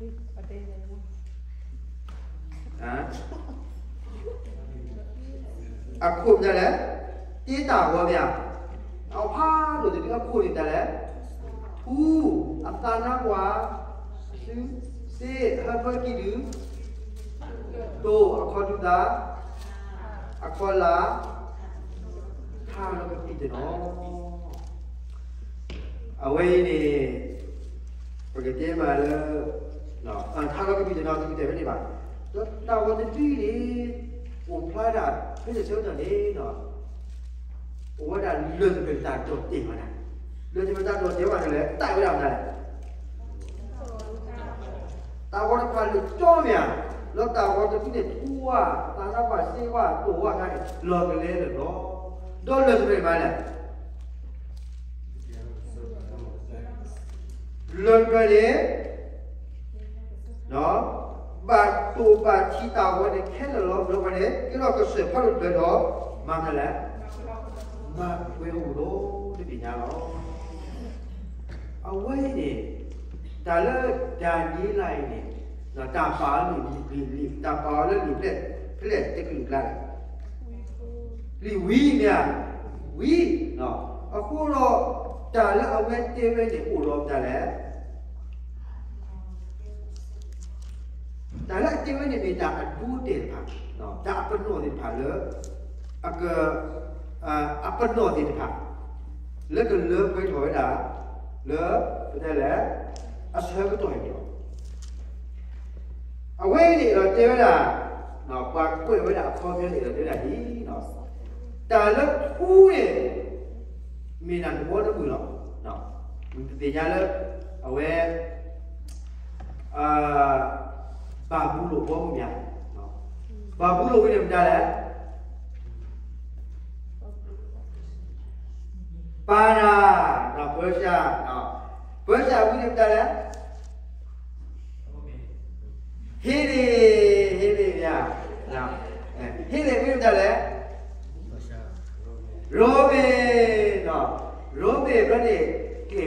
အခိၣ်မ့ၢ်လဲၣ်, တ့တၢ်ဂီၤမ့ၢ်ဧါ, အဖးဒိၣ်တဒုအခိၣ်န့ၣ်မ့ၢ်လဲၣ်, ထူ, အသးနါပှၢ်, သု, သ့, ဟၢဖၢကံၢ်ဒု, တိၢ်, အခီၣ်ဒုသး, အခီၣ်လာ်, ထါလီၤကပံာ်တနီၤ. အဝဲအံၤန့ၣ် ပကတဲမးလၢ ထါလီၤကပံာ်တနီၤ သုကတဲဝဲန့ၣ်ဘၣ်. ဒီးတၢ်ဂီၤတဒုအံၤန့ၣ် အိၣ်ဖျါဒၣ် ဖဲန့ၣ်ဆၢကတီၢ်န့ၣ် အိၣ်ဝဲဒၣ်လၢၢ်တဖျၢၣ်တၢ်တီၢ်တဲာ်မးနၤ, လၢၢ်တဖျၢၣ်တၢ်တီၢ်တဲာ်ဝဲဒၣ်လဲၣ်, တၢ်ဝဲဒၣ်မနုၤလဲၣ်, တၢ်ဂီၤတဖၣ်လၢာ်ကၠီမ့ၢ်ဧါ, ဒီးတၢ်ဂီၤတဒုန့ၣ်ထူဝါ, သးနါပှၢ်စ့ဝါ တိၢ်ဝါခါန့ၣ် လီၤကလဲလၢာ်လီၤ. ဒီးလၢၢ်တဖျၢၣ်မနုၤလဲၣ်, လၢၢ်တဖျၢၣ်န့ၣ် ဘၣ်တိၢ်ဘၣ်ထံးတၢ်ဂီၤန့ၣ်ခဲလၢာ်လီၤ. ဒီးဝဲန့ၣ် ကဲထီၣ်ကစၢၢ်ဖးဒိၣ်တဖျၢၣ်ဒီး မၤမနုၤလဲၣ်, မၤပှဲၤအိၣ်ဒီးတဘ့ၣ်ညါလီၤ. အဝဲအံၤန့ၣ် တၢ်လၢဒၤနံးယ့လးအံၤန့ၣ် တၢ်ပာ်အီၤလၢလံာ်, တၢ်ပာ်အီၤလၢလံာ်ဖျၢၣ်ဖဲလဲၣ်တကလုာ်အကျါလဲၣ်, လံာ်ဝံၤမ့ၢ်ဧါ, ဝံၤ, အဃိဒီး တၢ်လၢအဝဲတဲဝဲန့ၣ်အိၣ်ဒီးမတၤလဲၣ်, တၢ်လၢအတဲဝဲန့ၣ်မ့ၢ်တၢ်အဒိအတဲာ်တဖၣ်, တၢ်အပနီၣ်သ့ၣ်တဖၣ်လၢ အက, အပနီၣ်သ့ၣ်တဖၣ် လၢကလၢပှဲၤထီၣ်ဝဲဒၣ် လၢ ပတဲလဲၣ်, အဆၢကတီၢ်အံၤန့ၣ်လီၤ. အဝဲအံၤန့ၣ်ဒီးတဲဝဲဒၣ်, ပှၤကွဲးဝဲဒၣ်အခီပညီန့ၣ်ဒီးတဲဝဲဒၣ်ဒ်အံၤ, တၢ်လၢထူန့ၣ် မ့ၢ်ဒၣ်တဘီတမုၢ်လီၤ. ပသ့ၣ်ညါလၢ အဝဲ ဘၤဘူလိၣ်ဘီမုၢ်မ့ၢ်ဧါ, ဘၤဘူလိၣ်ဝံၤန့ၣ်မတၤလဲၣ်, ပၤဒၣ်, ပၢၡၤ, ပၢၡၤဝံၤန့ၣ်မတၤလဲၣ်, ဟ့လ့ၣ်, ဟ့လ့ၣ်မ့ၢ်ဧါ, ဟ့လ့ၣ်ဝံၤန့ၣ်မတၤလဲၣ် ရိမ့ၤ, ရိမ့ၤဘျီန့ၣ် ကဲၣ်ကျီ, ထးလၢကပ့ၢ်ကဲၣ်ကျီ, ဘီမုၢ်တဘီမုၢ်တဘီမး လၢခံကတၢၢ်အံၤန့ၣ်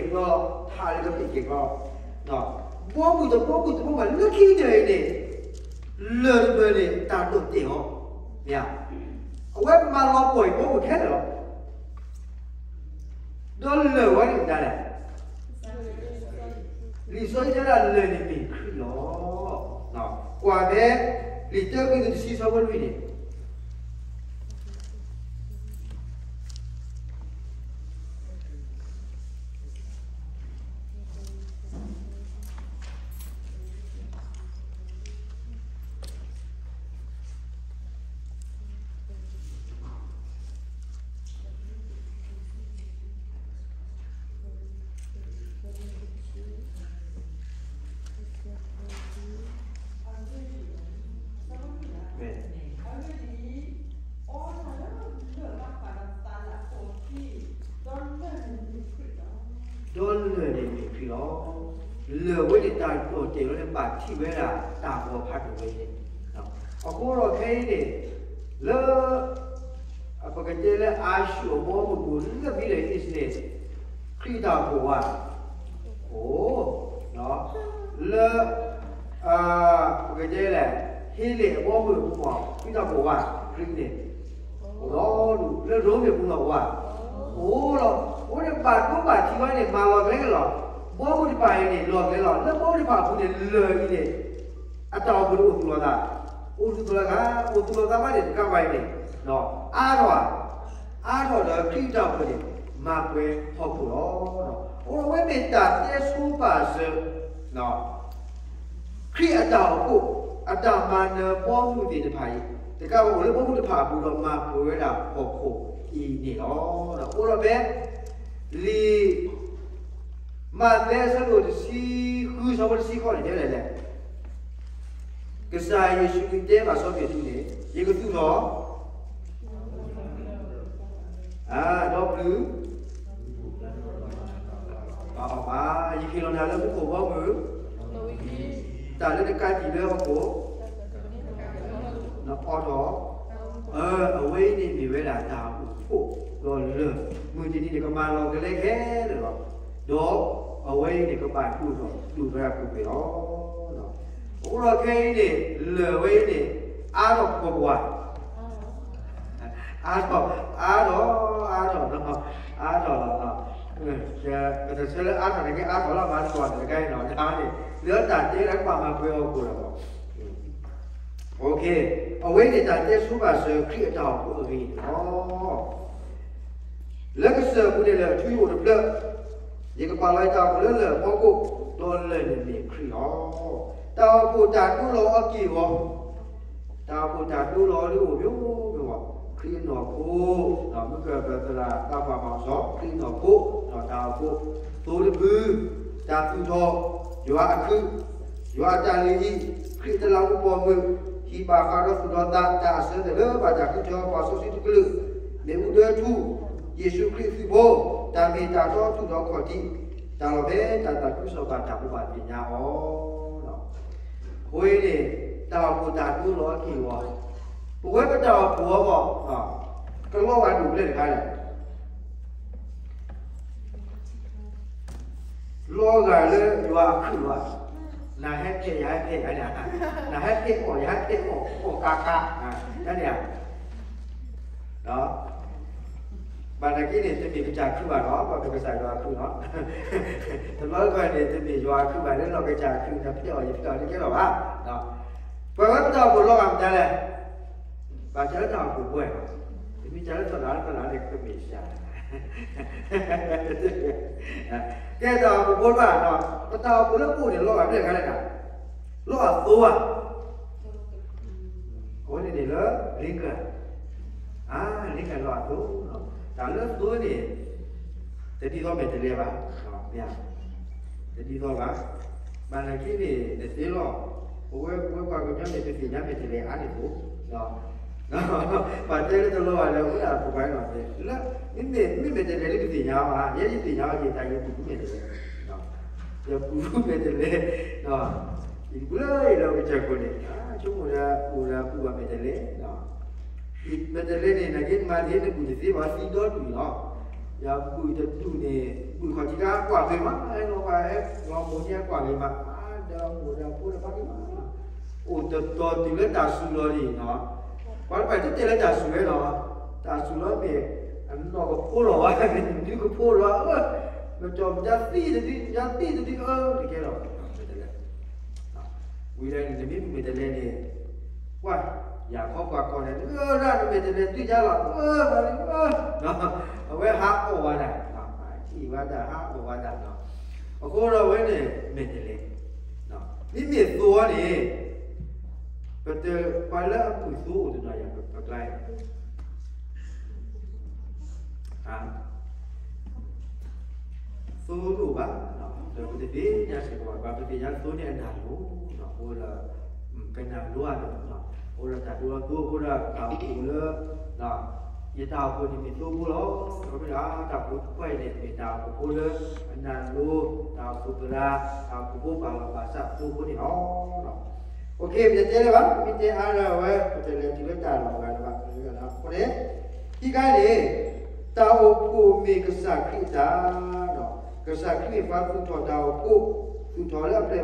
လၢၢ်တဖျၢၣ်န့ၣ် တၢ်ဒိးတဲာ်အီၤ, မ့ၢ်ဧါ, အဝဲမၤလီၤပှီၢ်အံၤဘီမုၢ်ခဲလၢာ်လီၤ. ဒီးလၢၢ်ဝဲန့ၣ်မတၤလဲၣ်, လံာ်စီဆှံတဲဒၣ်လၢၢ်န့ၣ်မ့ၢ်ခရံာ်လီၤ. ကွၢ်ဖဲ လံာ်တၢကရံၣ်သူးတဆံဆၢဖိလွံၢ်န့ၣ် ဒီးလၢၢ်န့ၣ်မ့ၢ်ခရံာ်လီၤ. လၢၢ်ဝဲန့ၣ်တၢ်ဒိးတဲာ်လီၤန့ၣ် ဘၣ်ထံၣ်ဝဲဒၣ်တၢ်ဂီၤဖးဒိၣ်ဝဲန့ၣ်, အဃိဒီးခဲအံၤန့ၣ် လၢ ပကတဲလၢအၤၡူၢ်အဘီအမုၢ်ပူၤ လၢ Middle East န့ၣ် ခရံာ်တၢ်အိၣ်ဖှိၣ်ဝါ အိၣ်, လၢ ပကတဲလဲၣ် ဟ့လ့ၣ်အဘီအမုၢ်ပူၤ ခရံာ်တၢ်အိၣ်ဖှိၣ်ဝါ ခရံာ်န့ၣ် အိၣ်လီၤ. လၢရိမ့ၤပူၤလီၤဝါ အိၣ်လီၤ. အဃိန့ၣ်ဘၣ်ဒိဘၣ်ထံးဝဲန့ၣ် မၤလီၤကလဲလီၤ. ဘီအမုၢ်တဖၣ်အံၤန့ၣ် လီၤကလဲလီၤ. လၢဘီအမုၢ်တဖၣ်အပူၤန့ၣ် လၢၢ်အံၤန့ၣ် အတၢ်အိၣ်ဖှိၣ်န့ၣ်အိၣ်သူၣ်လီၤသး, အိၣ်သူၣ်လီၤသး, အိၣ်သူၣ်လီၤသးမးန့ၣ် တကးဘၣ်အံၤန့ၣ် အါထီၣ်, အါထီၣ်ဒီးခရံာ်တၢ်အိၣ်ဖှိၣ်န့ၣ် မၤပှဲၤဟီၣ်ခိၣ်လီၤ. အဃိဒီးအဝဲမ့ၢ်တၢ်တဲဆိပာ်စၢၤ ခရံာ်အတၢ်အိၣ်ဖှိၣ် အတၢ်မၤနၢၤဘီမုၢ်သ့ၣ်တဖၣ်အံၤ တကးဘၣ်အိၣ်လၢဘီမုၢ်တဖၣ်အပူၤဒီးမၤပှဲၤဝဲဒၣ်ဟီၣ်ခိၣ်အံၤန့ၣ်လီၤ. အဃိဒီးဖဲ လံာ် မးသဲအဆၢဒိၣ်တဆံဃု ဆၢဖိတဆံဃိးန့ၣ် တဲလဲၣ်လဲၣ်, ကစၢ်ယ့ၣ်ၡူးခရံာ်တဲဘၣ်စီၤပ့းတရူးန့ၣ် ယကသူၣ်ထီၣ် ဒီးပျုၤ ဘၣ်အီၤဘၣ်, ယဟ့ၣ်လီၤနၤလၢမူခိၣ်ဘီမုၢ် တၢ်လၢနကးတံာ်လၢဟီၣ်ခိၣ် နအီထီၣ်, အဝဲအံၤန့ၣ်မ့ၢ်ဝဲဒၣ်တၢ်အိၣ်ဖှိၣ်ဒီးလၢၢ် မုၢ်တနံၤန့ၣ် ကမၤလီၤကလဲခဲလၢာ်လီၤ. ဒီး အဝဲအံၤန့ၣ် ကဘၣ်ဒိၣ်ထီၣ်ဒိၣ်ထီၣ်ပူၤကွံာ်လီၤ. အဃိဒီးခဲအံၤန့ၣ် လၢၢ်ဝဲအံၤန့ၣ် အါထီၣ်ပှဲၤပှဲၤ, အါထီၣ် အါထီၣ် အါထီၣ် အါထီၣ်လီၤ. ပတဆၢလၢအါထီၣ်န့ၣ် ကဲအါထီၣ်လီၤ မၤတကီၢ်န့ၣ် တခါအံၤနီၤ န့ၣ် လၢတၢ်တဲလၢကဘၣ်မၤပှဲၤအီၤကိၣ်လီၤ. အဝဲန့ၣ်တၢ်တဲဆိပာ်စၢၤခရံာ်အတၢ်အိၣ်ဖှိၣ်အဂ့ၢ်န့ၣ်လီၤ. လၢကစၢၢ်ပူၤန့ၣ်လၢအထူယအိၣ်တဖျၢၣ်, ယကပာ်လီၤယတၢ်အိၣ်ဖှိၣ်လၢလၢၢ်အဖီခိၣ်, ဒီးလၢၢ်န့ၣ်မ့ၢ်ခရံာ်လီၤ. တၢ်အိၣ်ဖှိၣ်တၢ်ဒိလီၤအီၤက့ၢ်အဂီၤ, တၢ်အိၣ်ဖှိၣ်တၢ်ဒိလီၤအီၤဒ်အိၣ်မ့ၢ်မ့ၢ်, ခရံာ်အနီၢ်ခိ, ဒီးမုၢ်ကပၢၤသရၣ်သးပှၢ်မၤစီၤ ခရံာ်အနီၢ်ခိ, ဒီးတၢ်အိၣ်ဖှိၣ်သိတဖု, တၢ်သူၣ်ထီၣ်, ယွၤအခုၣ်, ယွၤအတၢ်လုၢ်ဟံၣ်, ခရံာ်အတလးမူပိာ်မုၣ်, ဟံၣ်ဘၣ်ဃးဒီးသူၣ်ဒီးသး, တၢ်အစၢသ့ၣ်လၢဘၣ်တၢ်ဃုထၢပှၤစီဆှံတကလုာ်, မ့ၣ်အူဒၢထူ, ယ့ၣ်ၡူးခရံာ်သုးဖိ, တၢ်မ့ၢ်တၢ်တီထူၣ်ဒီးခီၣ်ထံး, တၢ်လီၤဖဲတၢ်သးခုကစီၣ်ဘၣ်တၢ်ဘိးဘၣ်သ့ၣ်ညါအီၤ အဃိန့ၣ် တၢ်အိၣ်ဖှိၣ်တၢ်ဒိလီၤအီၤက့ၢ်အဂီၤ, ပဝဲပတၢ်အိၣ်ဖှိၣ်အဂီၢ်, ကလီၤဂာ်ဒိၣ်ဖျဲၣ်တခါလဲၣ်. လီၤဂာ်လၢယွၤအခုၣ်လီၤ, နဟဲဖဲးယဟဲဖဲး, နဟဲဖဲးအီၣ်ယဟဲဖဲးအီၣ်, အီၣ်ကးကး, တၢ်န့ၣ်ဧါ ဘၣ်သနာ်က့န့ၣ် တမ့ၢ်ပတၢ်ခုဘၣ်နီၤ, ပှၤမ့ၢ်ကစၢ်ယွၤအခုၣ်နီၤ, တဘျီတခီၣ်န့ၣ် တမ့ၢ်ယွၤအခုၣ်ဘၣ်, လၢလီၤကစၢ်အခုၣ်န့ၣ် ဖဲးအီၣ်ယဖဲးအီၣ်တကဲလီၤဘၣ်. ပဝဲပတၢ်အိၣ်ဖှိၣ်လီၤဂာ်မတၤလဲၣ်, ဘၣ်ဆၣ်လၢတၢ်အိၣ်ဖှိၣ်ပှဲၤ, တမ့ၢ်တၢ်လၢသီၣ်လၢ်လၢသီၣ်လၢ်န့ၣ် ကမ့ၢ်စှၤ ကဲတၢ်အိၣ်ဖှိၣ်ဖိတဖၣ်, ပတၢ်အိၣ်ဖှိၣ်လၢပအိၣ်န့ၣ် လီၤဂာ်ဖဲလဲၣ်တခါလဲၣ်, လီၤဂာ်သိဧါ, အဝဲန့ၣ်န့ၣ်လၢ လ့ကၢၢ်, လ့ကၢၢ်လီၤဂာ်သိ, တၢ်လၢသိန့ၣ် တဒ်သိးမဲာ်တဲးလဲးဘၣ်, တဒ်သိးဘၣ်, ဘၣ်သနာ်က့န့ၣ် နသ့လီၤ, ပဝဲပဝဲပှၤကညီန့ၣ် ပသ့ၣ်ညါမဲာ်တဲးလဲးအါန့ၣ်သိး ပှၤတဲလၢတလီၤဂာ်လၢ အိၣ်ဒၣ်ပှၤနီၤ, လၢ မ့မ့ၢ်မဲာ်တဲးလဲးလၢပသ့ၣ်ညါဘၣ်, ယဲယသ့ၣ်ညါအီၤ ယသးယပူၤဖုမဲာ်တဲးလဲး, ယပူၤဖုမဲာ်တဲးလဲး, ယပူၤလၢယလၢကစၢၢ်ခိၣ်န့ၣ် ဆိကမိၣ်ဒီးပူၤဒီးပူၤဘၣ်မဲာ်တဲးလဲး, မဲာ်တဲးလဲးန့ၣ် နာ်က့မၤသ့နပူၤတသ့ဘၣ် သံဒီဒူၣ်လီၤ, ယပူၤတဒူၣ်န့ၣ် ပူၤခီၣ်ထံးကါကွၢ်ဂ့ၤမး, လီၤပှၤဟဲလီၤမိၢ်န့ၣ်ကွၢ်ဂ့ၤမး, ဒီးမိၢ်ဒီးဖိဒီးဖးက့ၤမး အိၣ်တတီၤတုၤလၢတၢ်စူၤလီၤဒံးနီၤ, ပှၤတဖၣ်တတဲလၢတၢ်စူၤဝဲနီၤ, တၢ်စူၤလီၤမ့ၢ် အနီၢ်ကဖိလီၤဝဲ, မ့ၢ်ဒုးကဖိလီၤ, မ့ၢ်ကၠီၣ်မ့ၢ်ဒၣ်သံတဒု, မ့ၢ်ဒၣ်သံတဒု, အၢ တကဲလီၤ, မဲာ်တဲးလဲး, ဝံၤလၢန့ၣ် နမ့ၢ်မဲာ်တဲးလဲးန့ၣ်, ကွၢ်, ယၤခီပှၤကီၢ်န့ၣ် အၢ ရၣ်နမဲာ်တဲးလဲး ဒုးယါလီၤ, အၢ အၢ အဝဲဟးအီၣ်ဝဲဒၣ်, ဟံၣ်ဝဲဒၣ် ဟးအီၣ်ဝဲဒၣ်, အဃိဒီးဝဲန့ၣ် မဲာ်တဲးလဲး, မ့မ့ၢ်သိန့ၣ်, ပတပှၤလၢအမုာ်သိအိၣ်တနီၤယၤ ပကျါအံၤ, သိတအိၣ်ဘၣ်, ဒီးပတသ့ၣ်ညါစ့ၢ်ကီးဘၣ်, ပသ့ၣ်ညါသိန့ၣ်အနၢ်လိၤ, အိၣ်ဒီး ကနၢ်လိၤအါဒီး, အိၣ်ဒီးတၢ်ဒိလီၤသိအဃိဒီး တၢ်အိၣ်ဖှိၣ်လၢ ယတၢ်အိၣ်ဖှိၣ်န့ၣ်မ့ၢ်သိဖိလီၤ, ဒီးမ့ၢ်ဒီးတၢ်အိၣ်ဖှိၣ်တဖၣ်အံၤန့ၣ် မ့ၢ်တၢ်အိၣ်ဖှိၣ်ဖိလၢ အနၢ်လိၤ, တၢ်အိၣ်ဖှိၣ်သရၣ်, တၢ်အိၣ်ဖှိၣ်ဖိပာ်လီၤပာ်စးသိဖိန့ၣ်လီၤ. ပကတဲလၢၤဘၣ်, မ့ၢ်တဲအါဒီးအဝဲ ပတဲလဲၤတုၤလၢတၢ်လီၤဂာ်လၢၤဘၣ်, အဃိန့ၣ် ခံခါန့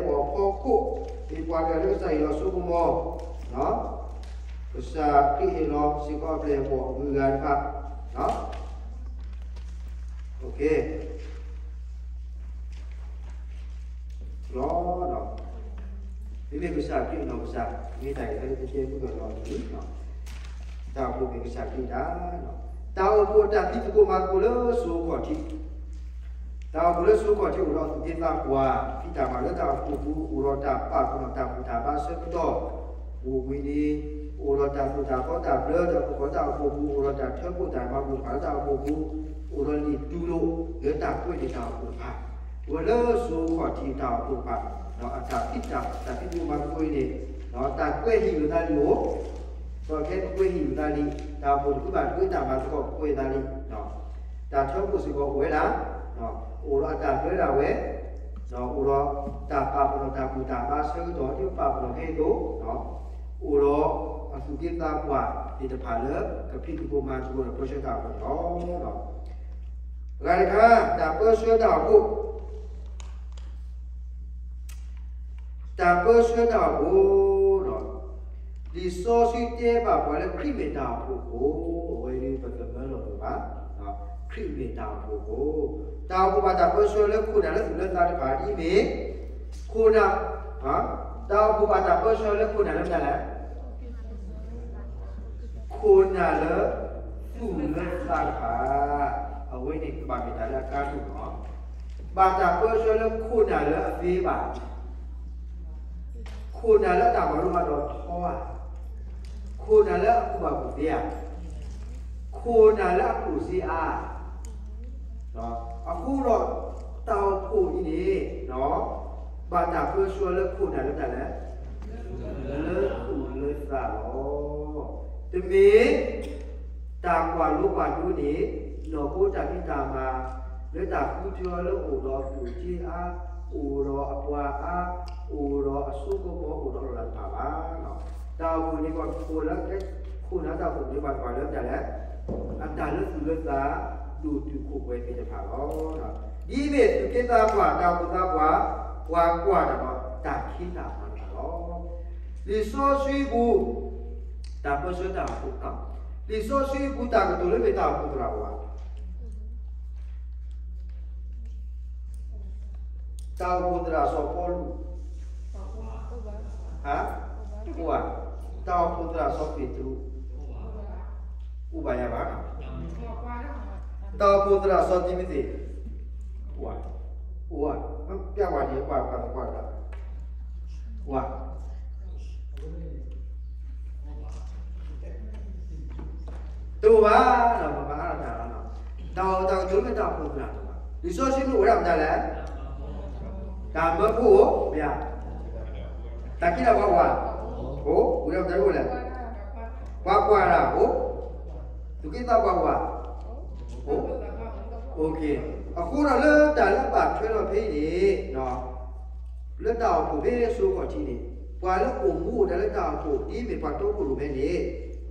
ၣ် တၢ်အိၣ်ဖှိၣ်မ့ၢ်ကစၢ်ခရံာ်အတၢ်, ကစၢ်ခရံာ်မ့ၢ်ပှၤသူၣ်ထီၣ်တၢ်အိၣ်ဖှိၣ်, သူၣ်ထီၣ်လၢအပျဲၢ်အဘီၣ်အဖီခိၣ်, မ့ၢ်ပှၤတဂၤလၢကစၢ်ယွၤဆိကမိၣ်, ကစၢ်ခရံာ်ဟ့ၣ်လီၤစ့ၢ်ကီးအပျဲၢ်အဘီၣ်အဂုၤအဂၤတဖၣ်, လီၤ. မ့မ့ၢ်ကစၢ်ခရံာ်အနီၢ်ကစၢ် မ့ၢ်တၢ်အံၤဖဲလၢပတဲမုၢ်ကလီၤတနံၤ, တၢ်အိၣ်ဖှိၣ်မ့ၢ်ကစၢ်ခရံာ်တၢ်, တၢ်အိၣ်ဖှိၣ်အတၢ်ဖံးသကိးမၤသကိးလၢစိခီၣ်ထံး, တၢ်အိၣ်ဖှိၣ်လၢစိခီၣ်ထံးအိၣ်ဒီးသူၣ်က့သးပှၢ်, ဖံးတၢ်မၤလၢတၢ်အိၣ်ဖှိၣ်ပူၤ အိၣ်ဒီးတၢ်ပာ်ပနီၣ်တၢ်ဘူၣ်တၢ်ဘါဆၢကတီၢ်, အိၣ်ဝံၤန့ၣ် အိၣ်ဒီးတၢ်သိၣ်တၢ်သီတၢ်ဘျၢတၢ်ဖီၣ်ဃာ်တၢ်အိၣ်ဖှိၣ်ပူၤ, အိၣ်ဒီးတၢ်ထၢဖှိၣ်တၢ်မၤဘူၣ်ဖးလၢတၢ်အိၣ်ဖှိၣ်ပူၤ, အိၣ်ဒီးလံာ်တူၢ်လိာ်လၢတၢ်ကွဲးန့ၢ်တၢ်အိၣ်ဖှိၣ်တဖၣ်, ပဝဲလၢစိခီၣ်ထံးတၢ်အိၣ်ဖှိၣ်တဖၣ်, ဒီးအတၢ်ဖံးတၢ် တၢ်ဖံးသကိးမၤသကိးအံၤန့ၣ်, ဒီးတၢ်ကွဲးဟံၣ်လိာ်သးလံအိၣ်, ဒီးခဲအံၤပကွဲးဟံၣ်လိာ်သးလံ, တၢ်အိၣ်ဖှိၣ်တဖုဘၣ်တဖုတၢ်မၤသကိးကွဲးသးလံ, တၢ်ထၢဖှိၣ်စ့ၢ်ကီးအိၣ်ဝဲဒၣ်, အိၣ်ဒီးအတၢ်ဘျၢဒၣ်ဝဲ, ဒီးအိၣ်ဒီးတၢ်ပာ်ပနီၣ်တၢ်ဘူၣ်တၢ်ဘါဆၢကတီၢ် ဒ်ပပာ်ပနီၣ်ခဲအံၤအသိး, အိၣ်ဒီးအသူၣ်က့သးပှၢ်သ့ၣ်တဖၣ်လၢ ကဖံးသကိးမၤသကိးဒီးပၢဆှၢတၢ်အိၣ်ဖှိၣ်န့ၣ်လီၤ. အဂၤတခါ တၢ်ပၢဆှၢတၢ်အိၣ်ဖှိၣ် တၢ်ပၢဆှၢတၢ်အိၣ်ဖှိၣ်, လံာ်စီဆှံတဲဘၣ်ပှၤလၢခရံာ်မ့ၢ်တၢ်အိၣ်ဖှိၣ်အဃိ, အဝဲဒၣ်ပကမၢလီၤပှၤဘၣ်, ခရံာ်မ့ၢ်တၢ်အိၣ်ဖှိၣ်အဃိ, တၢ်အိၣ်ဖှိၣ်ဘၣ်တၢ်ပၢဆှၢလၢခိၣ်နၢ်လၢသူၣ်လၢသးတဖၣ်ဒ်အံၤမ့ၢ်, ခိၣ်နၢ်, တၢ်အိၣ်ဖှိၣ်ဘၣ်တၢ်ပၢဆှၢလၢခိၣ်နၢ်လၢမတၤလဲၣ် ခိၣ်နၢ်လၢသူၣ်လၢသးတဖၣ်, အဝဲန့ၣ်ကဘၣ်မ့ၢ်တၢ်လၢအကါဒိၣ်လီၤ. ဘၣ်တၢ်ပၢဆှၢလၢခိၣ်နၢ်လၢအသ့ဘၣ်, ခိၣ်နၢ်လၢအတၢ်မၤလိမၤဒိးထီဧါ, ခိၣ်နၢ်လၢအကူၣ်ဘၣ်ကူၣ်သ့ဧါ, ခိၣ်နၢ်လၢအကျိၣ်စ့အါ အဃိဒီး တၢ်အိၣ်ဖှိၣ်အံၤန့ၣ် ဘၣ်တၢ်ပၢဆှၢလၢခိၣ်နၢ်လၢတၢ်လဲၣ်, လၢသူၣ်လၢသးလီၤ. တမ့ၢ် တၢ်ကွၢ်လိပှၤဒိန့ၣ် နီၢ်ခိတၢ်ဖံးတၢ်မၤ လၢတၢ်ဃုထၢအီၤလၢအိၣ်ဒီးအကျိၣ်စ့အါ, အိၣ်ဒီးအပှၤအါ, အိၣ်ဒီးအစိကမီၤ အိၣ်ဒီးလိၣ်လၢ်တဖၣ်ဘၣ်. တၢ်အိၣ်ဖှိၣ်န့ၣ် ပှၤခိၣ်လၢ ခိၣ်နၢ်တၢ်အိၣ်ဖှိၣ်န့ၣ် ဘၣ်တၢ်လၢတၢ်လဲၣ်, အတၢ်လၢသူၣ်လၢသး ဒိၣ်တုာ်ခိၣ်ပှဲၤသ့ၣ်တဖၣ်လီၤ. ဒ်အမ့ၢ်သူၣ်က့သးပှၢ် တၢ်အိၣ်ဖှိၣ်သးပှၢ် ပှၤကွၢ်တၢ်ဒီး တၢ်ခ့တၢ်ပှၤတဖၣ်လီၤ. လံာ်စီဆှံပူၤ တၢ်ပၢဆှၢတၢ်အိၣ်ဖှိၣ်, လံာ်စီဆှံပူၤတၢ်ကတိၤလၢမ့ၢ်တၢ်အိၣ်ဖှိၣ်သရၣ်အိၣ်ဧါ, တၢ်အိၣ်ဖှိၣ်သရၣ်စီၤပီလူး, ဟါ, အိၣ်ဧါ, တၢ်အိၣ်ဖှိၣ်သရၣ်စီၤပ့းတရူး, အိၣ်ဘၣ်ယၤဘၣ်, တၢ်အိၣ်ဖှိၣ်သရၣ်စီၤတံၤမသ့း, အိၣ်ဧါ, အိၣ်ဧါ, ပျၢ်ဝါန့ၣ် ပှၤပှၤပှၤ ဝါ, တအိၣ်ဘၣ်, ပမၤအါထီၣ်တၢ်လီၤ, တၢ်အိၣ်တၢ်ကတိၤမ့ၢ်တၢ်အိၣ်ဖှိၣ်သရၣ်တအိၣ်ဘၣ်. လံာ်စီဆှံမ့ၢ်အိၣ်ဝဲဒၣ်မတၤလဲၣ်, တၢ်မၢဖိအိၣ်, မ့ၢ်ဧါ, တၢ်ခ့တၢ်ပှၤအိၣ်ဧါ, အိၣ်, အိၣ်ဝဲဒၣ်မတၤတအိၣ်လဲၣ်, ပှၤကွၢ်တၢ်အိၣ်, သူၣ်က့သးပှၢ်အိၣ်ဧါ, အိၣ်, အဃိဒီးလၢတၢ်လၢဘၣ်ထွဲဒီးဖဲအံၤန့ၣ် လၢတၢ်အိၣ်ဖှိၣ်ဖဲအစိခီၣ်ထံးန့ၣ်, ပှၤလၢအိၣ်မူအိၣ်ဒါလၢတၢ်အိၣ်ဖှိၣ် ဒ်မ့ၢ်ပှၤတီခိၣ်ရိၣ်မဲန့ၣ်,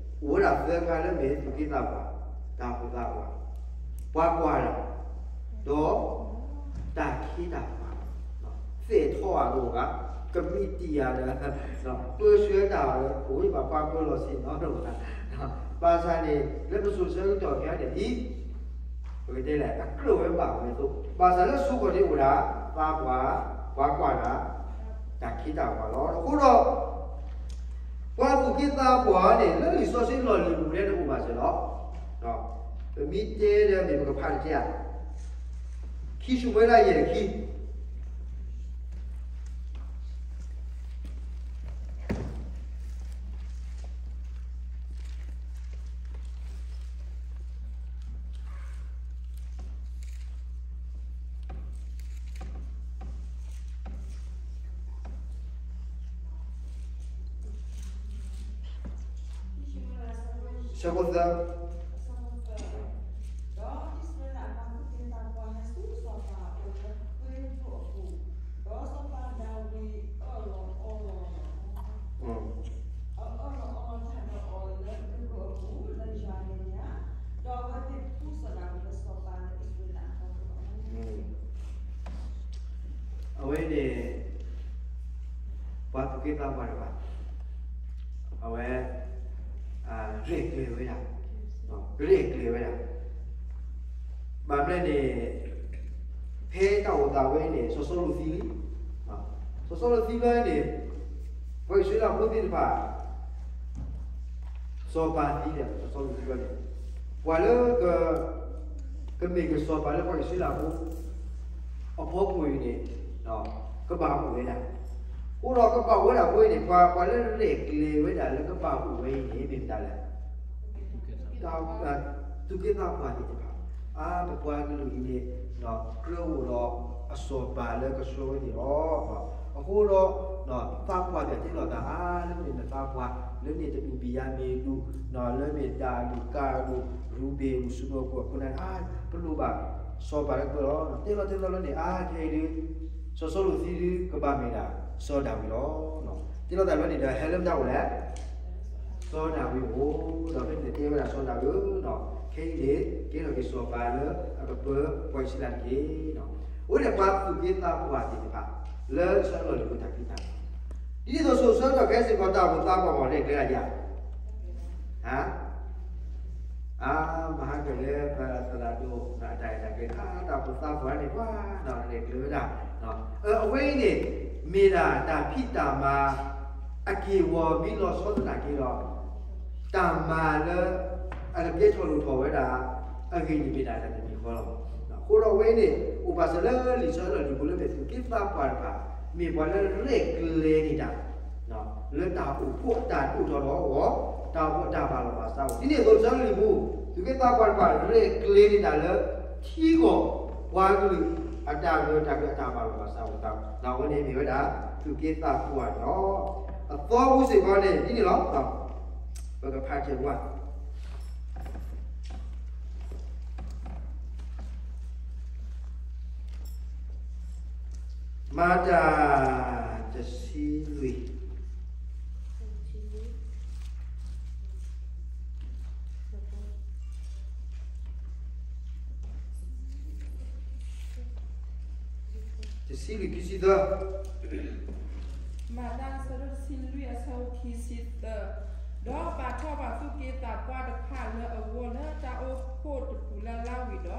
အိၣ်ဝဲဒၣ်သၢခါလၢမ့ၢ်သူၣ်က့သးပှၢ်, တၢ်အိၣ်ဖှိၣ်သးပှၢ်, ပှၤကွၢ်တၢ်, ဒီး တၢ်ခ့တၢ်ပှၤ, သဲးထီၣ်အဒိၣ်ဘၣ်, ကမံးတံာ်ယၤဒီး ပၢဆှၢတၢ်အီၤလၢ ပဝဲပှၤပှၤပၢလီၤဆ့ၣ်နီၤဒိၣ်ဘၣ်, ဘၣ်ဆၣ်န့ၣ် လၢပစိၤဆၢကတီၢ်ခဲအံၤန့ၣ် ဒ် ပကတဲလဲၣ် အကြၢးဝဲဘၣ်ဝဲအသိး, ဘၣ်ဆၣ်လၢစိခီၣ်ထံးအိၣ်ဒၣ် သးပှၢ်, ပှၤကွၢ်ဒၣ်, တၢ်ခ့တၢ်ပှၤလီၤ. အဃိဒီး ပှၤသူၣ်က့သးပှၢ်န့ၣ် လၢလံာ်စီဆှံလီၢ်လံၤပူၤန့ၣ်အိၣ်ဘၣ်စ့ၢ်လီၤ. ပမ့ၢ်တဲဒီးမ့ၢ်ပကဖးတက့ၢ်ဧါ, ခံၡမူၤအ့လးယဲၢ်ခံ ဆၢဖိသၢ, အဝဲန့ၣ် ပှၤသူၣ်က့သးပှၢ်တဂၤ အဝဲ ရဲၣ်ကျဲၤဝဲဒၣ်, ရဲၣ်ကျဲၤဝဲဒၣ်, ဘၣ်မနုၤလဲၣ်န့ၣ် ဖဲတၢ်အိၣ်သးဝဲန့ၣ် စီၤစီလူးသံလံ, စီၤစီလူးသံဘျီန့ၣ် ပှၤအံၣ်စရ့လးဖိသ့ၣ်တဖၣ် စီၤပၤသံဒီး စီၤစီလူးသံဘျီန့ၣ် ပှၤလၢ ကမ့ၢ်ကစီၤပၤလၢပှၤအံၣ်စရ့လးဖိ အဖီခိၣ်အံၤန့ၣ် ကဘၣ်အိၣ်ဝဲဒၣ်, အဃိဒီးကဘၣ်အိၣ်ဝဲဒၣ်အဃိန့ၣ် ပှၤ ပှၤလၢရဲၣ်ကျဲၤဝဲဒၣ်လၢကဘၣ်အိၣ်ဝဲအံၤန့ၣ် မ့ၢ်မတၤလဲၣ်, တၢ် သူၣ်က့သးပှၢ်သ့ၣ်တဖၣ်, အါ ပပှၤကလုာ်အံၤန့ၣ် ကြၢးအိၣ်ဒီးအစီၤပၤလၢကဆှၢဝဲန့ၣ်လီၤ. အဃိဒီး သးပှၢ်တၢ်တဲလီၤသး အါ လၢမ့ၢ်နသးပှၢ် လၢန့ၣ်တဒူၣ်ဘံၣ်ယၤမ့ၢ်ဒူၣ်, လၢမ့ၢ်ဒၣ်အဒူၣ်ကၢ်အဒူၣ် ရူၤဘ့ၣ်အဒူၣ် စီၤမၢၢ်ခိၣ်အခိၣ်နၢ်န့ၣ် အါ ပလိၣ်ဘၣ်စီၤပၤလၢကပၢလီၤ. တဲလီၤတဲလီၤလၢန့ၣ် အါ ခဲအံၤဒုး စီၤစီလူးသံဒုး ကဘၣ်မ့ၢ်ဒၣ်စီၤဒၤဝံးလီၤ. တဲလီၤတၢ်ဘျီန့ၣ်ဒီး ဟဲလၢမတၤအိၣ်လဲၣ် စီၤဒၤဝံးအအိၣ်, ဒီးဖဲန့ၣ်တဲဝဲဒၣ်စီၤဒၤဝံးဧၢ, ခဲအံၤန့ၣ် ကဲထီၣ်က့ၤစီၤပၤလၢအကပၢပှၤအံၣ်စရ့လးတက့ၢ်. အဝဲန့ၣ်ပှၤသူၣ်က့သးပှၢ်သ့ၣ်တဖၣ် လၢဆၢလီၢ်လံၤပူၤတၢ်ဖံးတၢ်မၤ ဒ်သိးစိၤဆၢကတီၢ်ခဲစ့ၢ်ကီး တၢ်အိၣ်ဖှိၣ်သးပှၢ်မ့ၢ်လဲၤကျဲဒၣ်ယၤ, ဟါ, အါ, မဟါကလဲၤပသရၣ်ဒိၣ် အတၢ်အဲၣ်တၢ်ကျဲခါ တၢ်အိၣ်ဖှိၣ်သးပှၢ်န့ၣ် ပှၤဒီးလဲၤကျဲဝဲဒၣ်, အဝဲအံၤန့ၣ် မ့ၢ်ဒၣ်တၢ်ဖံးတၢ်မၤ အက့ၢ်အဂီၤမ့ၢ်လီၤဆီသနာ်က့ဒီး တၢ်မၤလၢ အကကဲထီၣ်လိၣ်ထီၣ်ဝဲဒၣ် အဂ့ၢ်န့ၣ်မ့ၢ်ဒၣ်တၢ်တမံၤဃီလီၤ. အဃိဒီးအဝဲန့ၣ် အိၣ်ပာ်စၢၤလၢလံာ်စီဆှံလီၢ်လံၤပူၤလၢမ့ၢ်သူၣ်က့သးပှၢ်တဖၣ် မ့ၢ်ပှၤလၢရဲၣ်ကျဲၤန့ၢ်တၢ် လၢတၢ်အိၣ်ဖှိၣ်အတၢ်ဒိၣ်ထီၣ်ထီထီၣ်အဂီၢ်, တၢ်အိၣ်ဖှိၣ်အတၢ်ဘၣ်လီၤဘၣ်စးအဂီၢ်, ဒ်န့ၣ်အသိးလံာ်စီဆှံလီၢ်လံၤပူၤ သူၣ်က့သးပှၢ်တဖၣ် ရဲၣ်ကျဲၤန့ၢ်တၢ်လၢ ထံကီၢ် ပှၤကလုာ် အတၢ်ဂၢၢ်တၢ်ကျၢၤအတၢ်ဘၣ်လီၤဘၣ်စးအဂီၢ်, အဝဲန့ၣ်မ့ၢ်ဝဲဒၣ် သူၣ်က့သးပှၢ်န့ၣ်လီၤ. အသီပူၤစ့ၢ်ကီးန့ၣ် ဒ်န့ၣ်လီၤ. ပကဖးကဲးဝဲ မၤတၢ် တဆံလွံၢ်, တဆံလွံၢ်ခံဆံသၢ. မၤတၢ်အဆၢဒိၣ်တဆံလွံၢ်အဆၢဖိခံဆံသၢ, ဒီးပာ်ထီၣ်ဘၣ်သူၣ်က့သးပှၢ်တဖၣ်လၢအဂီၢ်လၢတၢ်အိၣ်ဖှိၣ်တပူၤလၢ်လၢ်ဝံၤဒီး,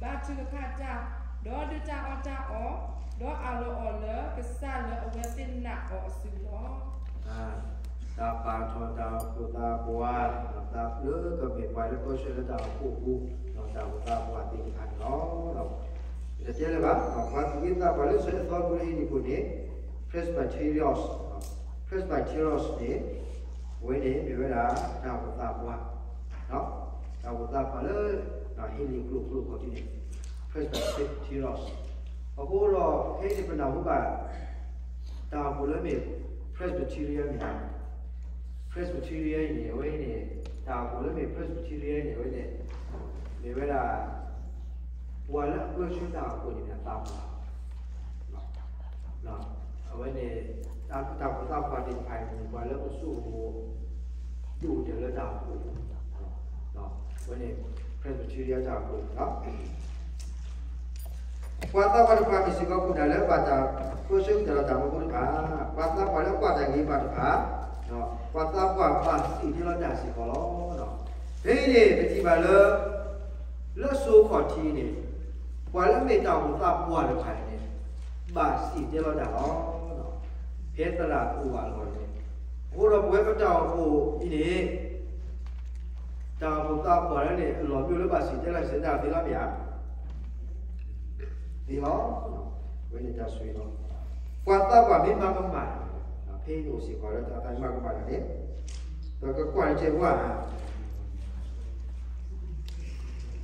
ဘါထုကဖၣ်တၢ်, ဒီးဒုးတၢ်အီၣ်တၢ်အီ, ဒီးအးလီၤအီၤလၢကစၢ်လၢအဝဲသ့ၣ်နာ်အီၤအစုလီၤ. တၢ်ပာ်ထီၣ်တၢ်အိၣ်ဖှိၣ်သးပှၢ်, လၢကမ့ၢ်ပှၤလၢပၢဆှၢလၢတၢ်အိၣ်ဖှိၣ်အပူၤ, ဒီးတၢ်အိၣ်ဖှိၣ်သးပှၢ်သ့ၣ်တဖၣ်န့ၣ်လီၤ. တတဲလၢၤဘၣ်, ပှၤသူၣ်က့သးပှၢ်လၢဆၢအသီပူၤလၢဟံၣ်ဒံးခိၣ်န့ၣ် Presbyterians, Presbyterians န့ၣ်, အဝဲန့ၣ်မ့ၢ်ဝဲဒၣ် တၢ်အိၣ်ဖှိၣ်သးပှၢ်, တၢ်အိၣ်ဖှိၣ်သးပှၢ်လၢ ဟ့လ့ၣ်ကျိာ်ကျိာ်ခီၣ်ထံးန့ၣ် Presbyterians. အဃိဒီး ဖဲအံၤန့ၣ် ပနၢ်ဟူဘၣ် တၢ်အိၣ်ဖှိၣ်လၢမ့ၢ် Presbyterian န့ၣ် Presbyterian အံၤန့ၣ် အဝဲအံၤန့ၣ် တၢ်အိၣ်ဖှိၣ်လၢမ့ၢ် Presbyterian န့ၣ် အဝဲန့ၣ် မ့ၢ်ဝဲဒၣ် ပှၤလၢအပၢဆှၢတၢ်အိၣ်ဖှိၣ်န့ၣ်မ့ၢ်အသးပှၢ် အဝဲန့ၣ် တၢ်အိၣ်ဖှိၣ်သးပှၢ်သ့ၣ်တဖၣ်န့ၣ် ပှၤလၢအစိကမီၤ ဒိၣ်ကတၢၢ်လၢတၢ်အိၣ်ဖှိၣ်ပူၤ အဝဲန့ၣ် Presbyterian တၢ်အိၣ်ဖှိၣ်န့ၣ်လီၤ. ပှၤသးပှၢ်တဖၣ်မ့ၢ်စ့ၢ်ကီးခိၣ်နၢ်လၢဘၣ်တၢ်ပၢဆှၢကတၢၢ်ဒီးတၢ်မၢဖိတဖၣ်, ပှၤသးပှၢ်လၢအကွၢ်တၢ်ဂ့ၤဘၣ်တဖၣ်, ပှၤသးပှၢ်ဘၣ်စံၣ်တဲၤတဲလီၤတၢ်စ့ၢ်ကီးလီၤ. ဖဲအံၤန့ၣ် ပထံၣ်ဘၣ်လၢ လၢစိခီၣ်ထံးန့ၣ် ပှၤလၢမ့ၢ်တၢ်အိၣ်ဖှိၣ်သးပှၢ်တဖၣ်န့ၣ် ဘၣ်စံၣ်တဲၤတဲလီၤတၢ်လီၤ. ဖဲသရၣ်အိၣ်အလီၢ်န့ၣ်, အဃိဒီးပဝဲပတၢ်အိၣ်ဖှိၣ်အံၤန့ၣ် တၢ်အိၣ်ဖှိၣ်သးပှၢ်လၢန့ၣ် အလီၢ်မ့ၢ်လၢဘၣ်စံၣ်တဲၤတဲလီၤစံၣ်တဲၤတဲလီၤသ့လီၤမ့ၢ်ဧါ. သ့လီၤ. ဝဲန့ၣ်တၢ်ဆိၣ်ဂ့ၤလီၤ. ပှၤသးပှၢ်မ့ၢ်မၤကမၣ်, ဖဲအံၤန့ၣ်အိၣ်စ့ၢ်ကီးလၢတၢ်သးမၤကမၣ်တၢ်န့ၣ်, ပကကွၢ်တက့ၢ်ပှၤ မ့ၢ်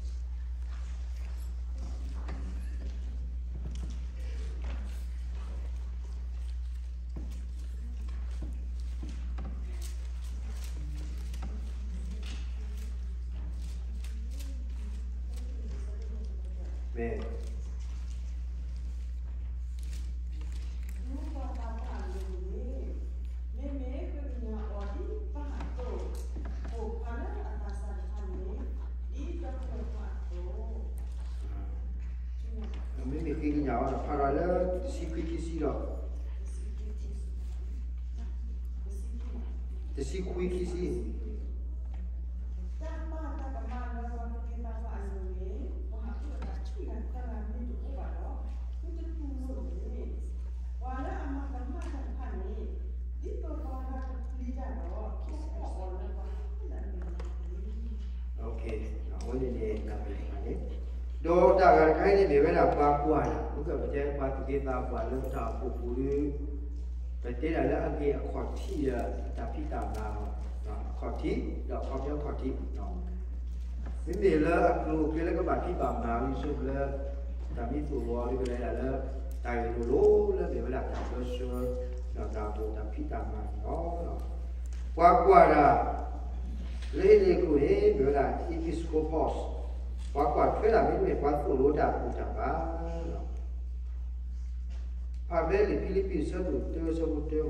မ့မ့ၢ်ဃ့ကညးအီၤဒ်ပၢ်အသိး, ပိာ်ခွါလၢအသးစၢ်တဖၣ်န့ၣ် ဒ်ဒီပုၢ်ဝဲၢ်ခွါအသိး, မ့မ့ၢ်ဃ့ကညးအီၤဒီး ဖးထီၣ်လၢတဆံခွံခံဆံဒီး တဆံခွံခံဆံ, တၢ်ပာ်တၢ်ကမၣ်လၢပှၤသူၣ်က့သးပှၢ်အလိၤန့ၣ် ပှၤအုၣ်အသးဆူၣ်တၢ်သၢဂၤမ့ၢ်တအိၣ်ဘၣ်ဒီး သုတတူၢ်လိာ်န့ၣ်, ပှၤလၢအမၤကမၣ်တၢ်တဖၣ်န့ၣ် ဒ်သိးပှၤဂၤကပျံၤတၢ်ဒီး ကအိၣ်အီၤလၢပှၤအုၣ်အသးန့ၣ်လီၤ. အဝဲန့ၣ်န့ၣ် တၢ်ပာ်တၢ်ကမၣ်န့ၣ်, ဒီးတၢ်ဂၤတခါအံၤန့ၣ် မ့ၢ်ဝဲဒၣ်ပှၤကွၢ်တၢ်, မ့ၢ်ကပတဲပှၤသူၣ်က့သးပှၢ်လၢတၢ်အိၣ်ဖှိၣ်ပူၤဒီး ပတဲဒၣ်လၢအဂ့ၢ်အခီၣ်ထံးဒီးတၢ်ဖံးတၢ်မၤလီၤ. အခီၣ်ထံးဒီးအခီပညီအခီၣ်ထံး, မ့မ့ၢ်လၢအကျိၤအကျဲလၢကဘၣ်ဖံးဘၣ်မၤဝံၤဆိလၢ တၢ်မံသူၣ်လီၤဒ်ကလဲၤဒၣ်လၢ တၢ်ဂ့ၢ်လိၤလိၤလၢမ့ၢ်ဝဲဒၣ်တၢ်ပၢဆှၢ ဒီးတၢ်အိၣ်ဖှိၣ်တၢ်ဖံးတၢ်မၤန့ၣ်လီၤ. ပှၤကွၢ်တၢ် လၢဟ့ၣ်လ့ၣ်ခိၣ်န့ၣ် မ့ၢ်ဝဲဒၣ် episkopos, ပှၤကွၢ်ထွဲတၢ်မ့တမ့ၢ်ပှၤသိၣ်လိတၢ်ဘူၣ်တၢ်ဘါလီၤ. ဖးဖဲလံာ်ဖံလံးပံးအဆၢဒိၣ်တၢအဆၢဖိတၢလီၤ.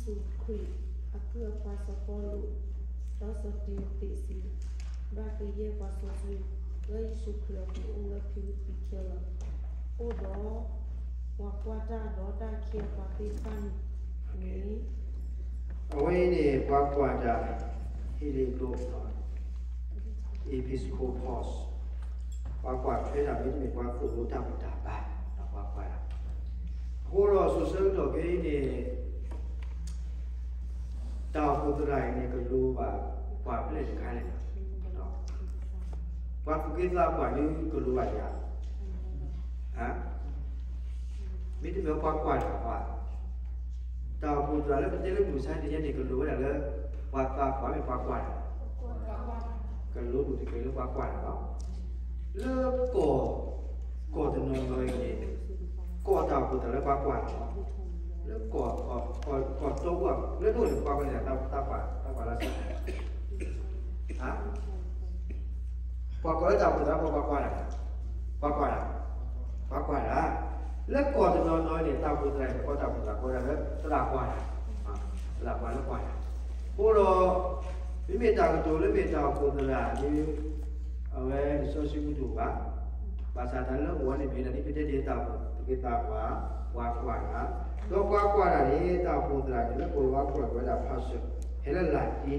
ယ့ၣ်ၡူးခရံာ်အကုၢ်အပှၤစီၤပီလူး ဒီးစီၤတံၤမသ့းစံး, ဘၣ်ကယဲၢ်ပှၤစီဆှံ လၢယ့ၣ်ၡူးခရံာ်အပူၤအိၣ်လၢဖံလံးပံးခဲလၢာ်, အိၣ်ဒီးပှၤကွၢ်တၢ်ဒီးတၢ်အခ့အပှၤသ့ၣ်တဖၣ်န့ၣ်, အဝဲအံၤန့ၣ် ပှၤကွၢ်တၢ် ဟ့ၣ်လ့ကျိ episcopos ပှၤကွၢ်ထွဲတၢ် မ့တမ့ၢ်ပှၤသိၣ်လိတၢ်ဘူၣ်တၢ်ဘါ ဒီးပှၤကွၢ်တၢ်, အဃိဒီးစိၤဆၢကတီၢ်ခဲအံၤန့ၣ် တၢ်အိၣ်ဖှိၣ်သရၣ်အံၤန့ၣ် ကလိၤဘၣ်ပှၤဖျၢၣ်တခါန့ၣ်လီၤ. ပှၤသူၣ်က့သးပှၢ်ဒုးကလိၤဘၣ်ယၤ, မ့တမ့ၢ်ပှၤကွၢ်တၢ်ပှၤ, တၢ်အိၣ်ဖှိၣ်သရၣ်လၢပတဲလၢမုၢ်မဆါတနံၤညါန့ၣ် ကလိၤဝဲဒၣ်လၢ ပှၤသးပှၢ်မ့ၢ်ပှၤကွၢ်တၢ်, ကလိၤဒိၣ်တက့ၢ်လၢပှၤကွၢ်တၢ်လီၤ. လၢကီၢ် ကီၢ်တနီၤနီၤအံၤန့ၣ် ကီၢ်တၢ်အိၣ်ဖှိၣ်သရၣ်လၢပှၤကွၢ်တၢ်လီၤ. လၢကီၢ် ကီၢ်တီပူၤ လၢဒိၣ်န့ၣ် ပှၤကွၢ်န့ၣ် သးပှၢ် သးပှၢ်လၢ ပှၤကွၢ်လၢတၢ်အိၣ်ဖှိၣ်သရၣ် ပှၤကွၢ်တၢ်, ပှၤကွၢ်တၢ်, ပှၤကွၢ်တၢ်, လၢကီၢ်တနီၤနီၤန့ၣ် တၢ်အိၣ်ဖှိၣ်သရၣ်န့ၣ် ကီၢ်တၢ်အိၣ်ဖှိၣ်သရၣ် ကီၢ်တၢ်လၢသရၣ်ကွၢ်တၢ်, သရၣ်ကွၢ်လၢကွၢ်တၢ်, အဃိဒီး မ့မ့ၢ်တၢ်ကတိၤလၢမ့ၢ်တၢ်အိၣ်ဖှိၣ်သရၣ်န့ၣ် အဝဲလံာ်စီဆှံမ့ၢ်တအိၣ်ဘၣ်, ဘၣ်ဆၣ်တၢ်လၢအအိၣ်န့ၣ်မ့ၢ်ဒၣ်ဒ်ပတဲတ့ၢ်တၢ်အိၣ်ဖှိၣ်သရၣ် ပှၤကွၢ်တၢ်, ဒီးပှၤကွၢ်တၢ်န့ၣ် တၢ်အိၣ်ဖှိၣ်သရၣ်န့ၣ် လၢပဝဲပှၤကွၢ်ဝဲဒၣ် pastor ဟဲလၢလၢ်က့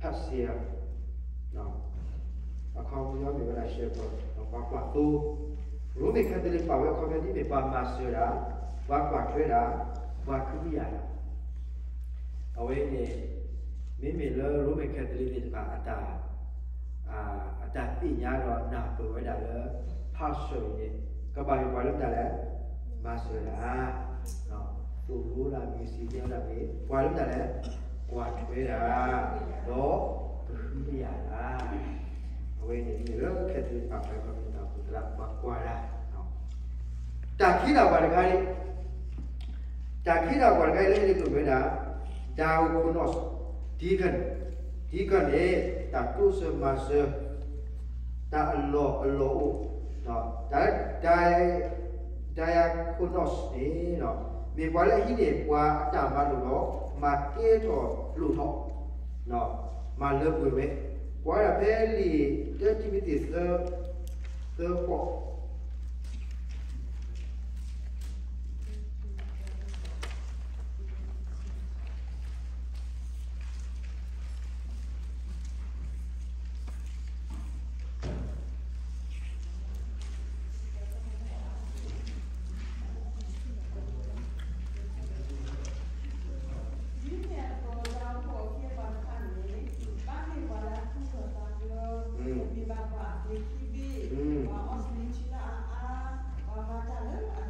pastor အခီပညီမ့ၢ်ဝဲဒၣ် shepherd ဒီးပှၤကွၢ်သိ, ရိမ့ၤ Catholic ပာ်ဝဲအခီပညီဒ်မ့ၢ်ပှၤမၤစၢၤတၢ်, ပှၤကွၢ်ထွဲတၢ်, ပှၤဃုမံယၤတၢ်, အဝဲန့ၣ် မ့မ့ၢ်လၢရိမ့ၤ Catholic သ့ၣ်တဖၣ်အတၢ် အတၢ်သ့ၣ်ညါဒီးနၢ်ပၢၢ်ဝဲဒၣ်လၢ pastor အံၤန့ၣ် ကဘၣ်မ့ၢ်ပှၤလၢမတၤလဲၣ်, မၤစၢၤတၢ်, သိၣ်လိတၢ် မ့ၢ်စံးတဲဝဲဒၣ်မ့ၢ် ပှၤလၢမတၤလဲၣ်, ကွၢ်ထွဲတၢ်, ဒီးကဃုမံယၤတၢ်, အဝဲန့ၣ်မ့ၢ်လၢ Catholic ပာ်ဖျါခီပညီတၢ်အိၣ်ဖှိၣ်သရၣ် ပှၤကွၢ်တၢ် တၢ်ခ့တၢ်ပှၤတခါအံၤ, တၢ်ခ့တၢ်ပှၤတခါအံၤလၢဟ့ၣ်လ့ၣ်ကျိၤမ့ၢ်ဝဲဒၣ် diakonos, deacon, deacon န့ၣ် တၢ်တိစၢၤမၤစၢၤ တၢ်အလီၢ်အလီၢ်အိၣ်, တၢ် diakonos န့ၣ် မ့ၢ်ပှၤလၢအဟံးန့ၢ်ပှၤအတၢ်မၤလိာ်ဒီး မၤကဲထီၣ်လိၣ်ထီၣ် မၤလၢပှဲၤဝဲ, ကွၢ်ဝဲဒၣ်ဖဲလံာ်တၢတံၤမသ့း သၢ, သၢဖီ ဒ်န့ၣ်အသိး တၢ်အိၣ်ဖှိၣ်အခ့အပှၤတဖၣ်န့ၣ် ဘၣ်မ့ၢ်ပှၤလၢအသူၣ်ထီၣ်သးကျၢ, မ့ၢ်ဘၣ်ပှၤအပှ့ၤခံဘ့ၣ်, ပှၤအီၣ်ဆံးဆံးလၢအအါ, ပှၤမၤတၢ်လၢအလၤ